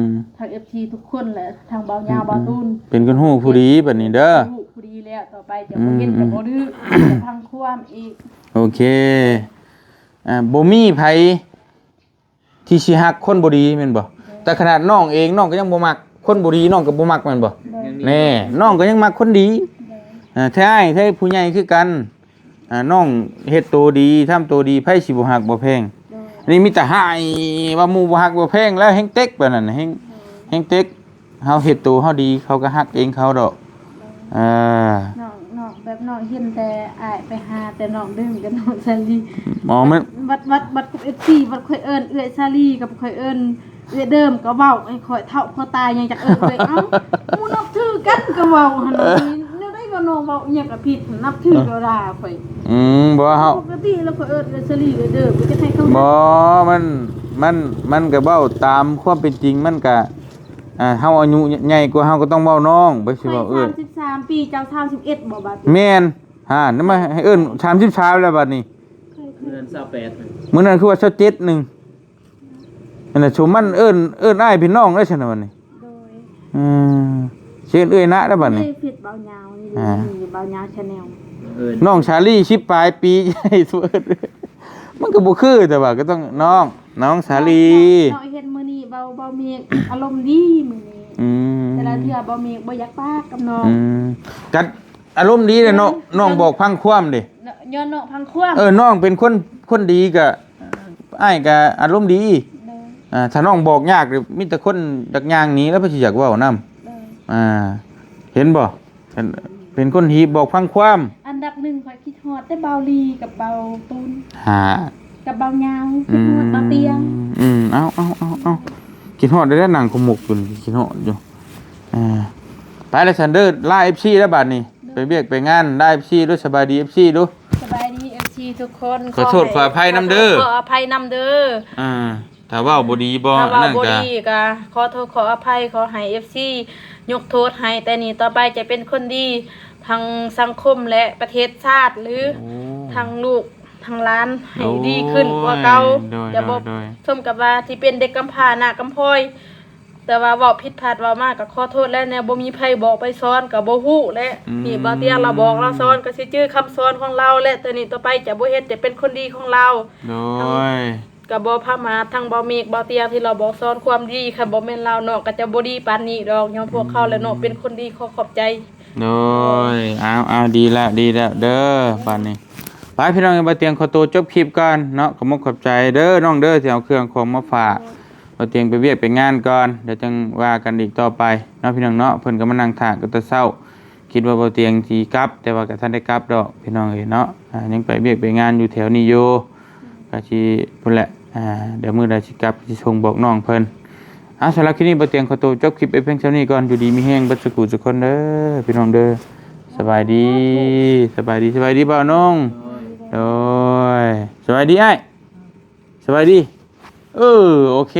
ມ ທາງເອັຟຊີທຸກຄົນແຫຼະ ທາງເບົາຍາວ ເບົາຕູນ ເປັນຄົນຮູ້ຜູ້ດີບັດນີ້ເດີ ຮູ້ຜູ້ດີແລ້ວ ຕໍ່ໄປຈະບໍ່ເຫັນ ອືມ ຈະບໍ່ດື້ ຈະຟັງຄວາມອີກ ໂອເຄ ອ່າ ບໍ່ມີໃຜທີ່ຊິຮັກຄົນບໍ່ດີແມ່ນບໍ່? ໂດຍ ແຕ່ຂະໜາດນ້ອງເອງ ນ້ອງກໍຍັງບໍ່ມັກ ຄົນບໍ່ດີນ້ອງກໍບໍ່ມັກແມ່ນບໍ່? ໂດຍ ແນ່ ນ້ອງກໍຍັງມັກຄົນດີ ໂດຍ ອ່າ ແທ້ອ້າຍແທ້ຜູ້ໃຫຍ່ຄືກັນ ອ່າ ນ້ອງເຮັດໂຕດີ ທຳໂຕດີ ໃຜຊິບໍ່ຮັກບໍ່ແພງ? ໂດຍ ອັນນີ້ມີແຕ່ຮ້າຍວ່າໝູ່ບໍ່ຮັກບໍ່ແພງ ແລ້ວແຮ່ງເຕັກປານນັ້ນ ແຮ່ງ ໂດຍ ແຮ່ງເຕັກ ເຮົາເຮັດໂຕເຮົາດີ ເຂົາກໍຮັກເອງເຂົາດອກ ໂດຍ ເອີ ນ້ອງ ນ້ອງ ແບບນ້ອງເຫັນແຕ່ອ້າຍໄປຫາແຕ່ນ້ອງດື່ມກັບນ້ອງສາລີ ອໍ ມັນ ບັດ ບັດ ບັດ ບັດກັບເອັຟຊີ ບັດຂ້ອຍເອີ້ນເອື້ອຍສາລີ ກັບຂ້ອຍເອີ້ນ ເອື້ອຍເດີມກໍເວົ້າໃຫ້ຂ້ອຍເຖົ້າພໍຕາຍຍັງຈັກເອີ້ນເອື້ອຍ ເອົ້າ ໝູ່ນັບຖືກັນກໍເວົ້າຫັ້ນນະ ເອີ ແນວໃດກໍນ້ອງເວົ້າອີ່ຫຍັງກໍຜິດ ນັບຖືກໍດ່າຂ້ອຍ ອືມ ບໍ່ ເຮົາ ປົກກະຕິແລ້ວຂ້ອຍເອີ້ນເອື້ອຍສາລີເອື້ອຍເດີມ ກໍຈະໃຫ້ເຂົາ ບໍ່ ມັນ ມັນ ມັນກໍເວົ້າຕາມຄວາມເປັນຈິງ ມັນກໍ ອ່າ ເຮົາອາຍຸໃຫຍ່ກວ່າ ເຮົາກໍຕ້ອງເວົ້ານ້ອງ ບໍ່ຊິເວົ້າເອື້ອຍ ຂ້ອຍສາມສິບສາມປີ ເຈົ້າສາມສິບເອັດບໍ່ ບາດນີ້ ແມ່ນ ຫາ ນັ້ນມາໃຫ້ເອີ້ນສາມສິບສາມແລ້ວບາດນີ້ ເດືອນຊາວແປດ ມື້ນັ້ນຄືວ່າຊາວເຈັດໜຶ່ງ ອັນນັ້ນສົມມັນເອີ້ນ ເອີ້ນອ້າຍເປັນນ້ອງໄດ້ຊັ້ນນະບັດນີ້ ໂດຍ ເອີ ຊິເອີ້ນເອື້ອຍນະໄດ້ບັດນີ້ ເຟສເບົາຍາວນີ້ ອ່າ ເບົາຍາວ Channel ເອີ້ນ ນ້ອງສາລີສິບປາຍປີ ໃຫຍ່ສຸດ ມັນກໍບໍ່ຄື ແຕ່ວ່າກໍຕ້ອງນ້ອງ ນ້ອງສາລີ ນ້ອງເຫັນມື້ນີ້ເບົາ ເບົາເມກອາລົມດີມື້ນີ້ ອືມ ແຕ່ລະເທື່ອເບົາເມກບໍ່ຢາກປາກກັບນ້ອງ ອືມ ກັດ ອາລົມດີເດ້ເນາະ ແມ່ນ ນ້ອງບອກພັງຄວາມເດ້ ຍ້ອນນ້ອງພັງຄວາມ ເອີ ນ້ອງເປັນຄົນ ຄົນດີກະ ອ້າຍກະອາລົມດີ ໂດຍ ອ່າ ຖ້ານ້ອງບອກຍາກ ມີແຕ່ຄົນຢາກຍ່າງໜີ ແລ້ວເພິ່ນຊິຢາກເວົ້ານຳ ໂດຍ ອ່າ ເຫັນບໍ່ ເປັນ ເປັນຄົນທີ່ບອກພັງຄວາມ ອັນດັບໜຶ່ງຂ້ອຍຄິດຮອດແຕ່ເບົາລີກັບເບົາຕູນ ຫາ ກັບເບົາຍາວ ອືມ ຄິດຮອດເບົາຕຽງ ອືມ ເອົາ ເອົາ ເອົາ ເອົາ ຄິດຮອດໄດ້ແລ້ວ ນັ່ງຂະໝົກຢູ່ ຄິດຮອດຢູ່ ອ່າ ໄປແລ້ວຊັ້ນເດີ ລາເອັຟຊີແລ້ວບາດນີ້ ໂດຍ ໄປວຽກໄປງານ ລາເອັຟຊີດູ ສະບາຍດີເອັຟຊີດູ ສະບາຍດີເອັຟຊີທຸກຄົນ ຂໍໂທດ ຂໍອະໄພນຳເດີ ຂໍອະໄພນຳເດີ ອ່າ ຖ້າເວົ້າບໍ່ດີບໍ່ ຖ້າເວົ້າບໍ່ດີກໍຂໍໂທດຂໍອະໄພ ຂໍໃຫ້ເອັຟຊີຍົກໂທດໃຫ້ ແຕ່ນີ້ຕໍ່ໄປຈະເປັນຄົນດີທັງສັງຄົມ ແລະ ປະເທດຊາດ ຫຼື ໂອ້ ທັງລູກທັງຫຼານໃຫ້ດີຂຶ້ນກວ່າເກົ່າ ໂດຍ ຈະບໍ່ ໂດຍ ໂດຍ ສົມກັບວ່າທີ່ເປັນເດັກກຳພ້າໜ້າກຳພອຍ ແຕ່ວ່າເວົ້າຜິດພາດເວົ້າມາກໍຂໍໂທດແຫຼະ ແນວບໍ່ມີໃຜບອກໃຜສອນກໍບໍ່ຮູ້ແຫຼະ ອືມ ນີ້ບ່າວຕຽງລາວບອກລາວສອນກໍຊິຈື່ຄຳສອນຂອງລາວແຫຼະ ແຕ່ນີ້ຕໍ່ໄປຈະບໍ່ເຮັດ ຈະເປັນຄົນດີຂອງລາວ ໂດຍ ກໍບໍ່ປະໝາດທັງບ່າວເມກບ່າວຕຽງທີ່ລາວບອກສອນຄວາມດີ ຄັນບໍ່ແມ່ນລາວເນາະກໍຈະບໍ່ດີປານນີ້ດອກ ຍ້ອນພວກເຂົາແຫຼະເນາະ ອືມ ເປັນຄົນດີ ຂໍຂອບໃຈ ໂດຍ ເອົາ ເອົາ ດີແລ້ວ ດີແລ້ວເດີ ບາດນີ້ ໄປພີ່ນ້ອງ ບ່າວຕຽງຂໍໂຕຈົບຄລິບກ່ອນເນາະ ຂອບມຸກຂອບໃຈເດີນ້ອງເດີ ທີ່ເອົາເຄື່ອງຂອງມາຝາກ ບ່າວຕຽງໄປວຽກໄປງານກ່ອນ ດຽວຈັ່ງວ່າກັນອີກຕໍ່ໄປເນາະ ພີ່ນ້ອງເນາະ ເພິ່ນກໍມານັ່ງຖ້າກັນແຕ່ເຊົ້າ ຄິດວ່າບ່າວຕຽງຊິກັບ ແຕ່ວ່າກໍທັນໄດ້ກັບດອກ ພີ່ນ້ອງເອີຍເນາະ ອ່າ ຍັງໄປວຽກໄປງານຢູ່ແຖວນີ້ຢູ່ ກໍຊິພຸ້ນແຫຼະ ອ່າ ດຽວມື້ໃດຊິກັບ ຊິສົ່ງບອກນ້ອງເພິ່ນ ອ່າ ສຳລັບຄລິບນີ້ ບ່າວຕຽງຂໍໂຕຈົບຄລິບໄວ້ພຽງສ່ຳນີ້ກ່ອນ ຢູ່ດີມີແຮງເບິດສູ່ຜູ້ສູ່ຄົນເດີ ພີ່ນ້ອງເດີ ສະບາຍດີ ສະບາຍດີ ສະບາຍດີບ່າວນົງ ໂດຍ ສະບາຍດີອ້າຍ ສະບາຍດີ ເອີ ໂອເຄ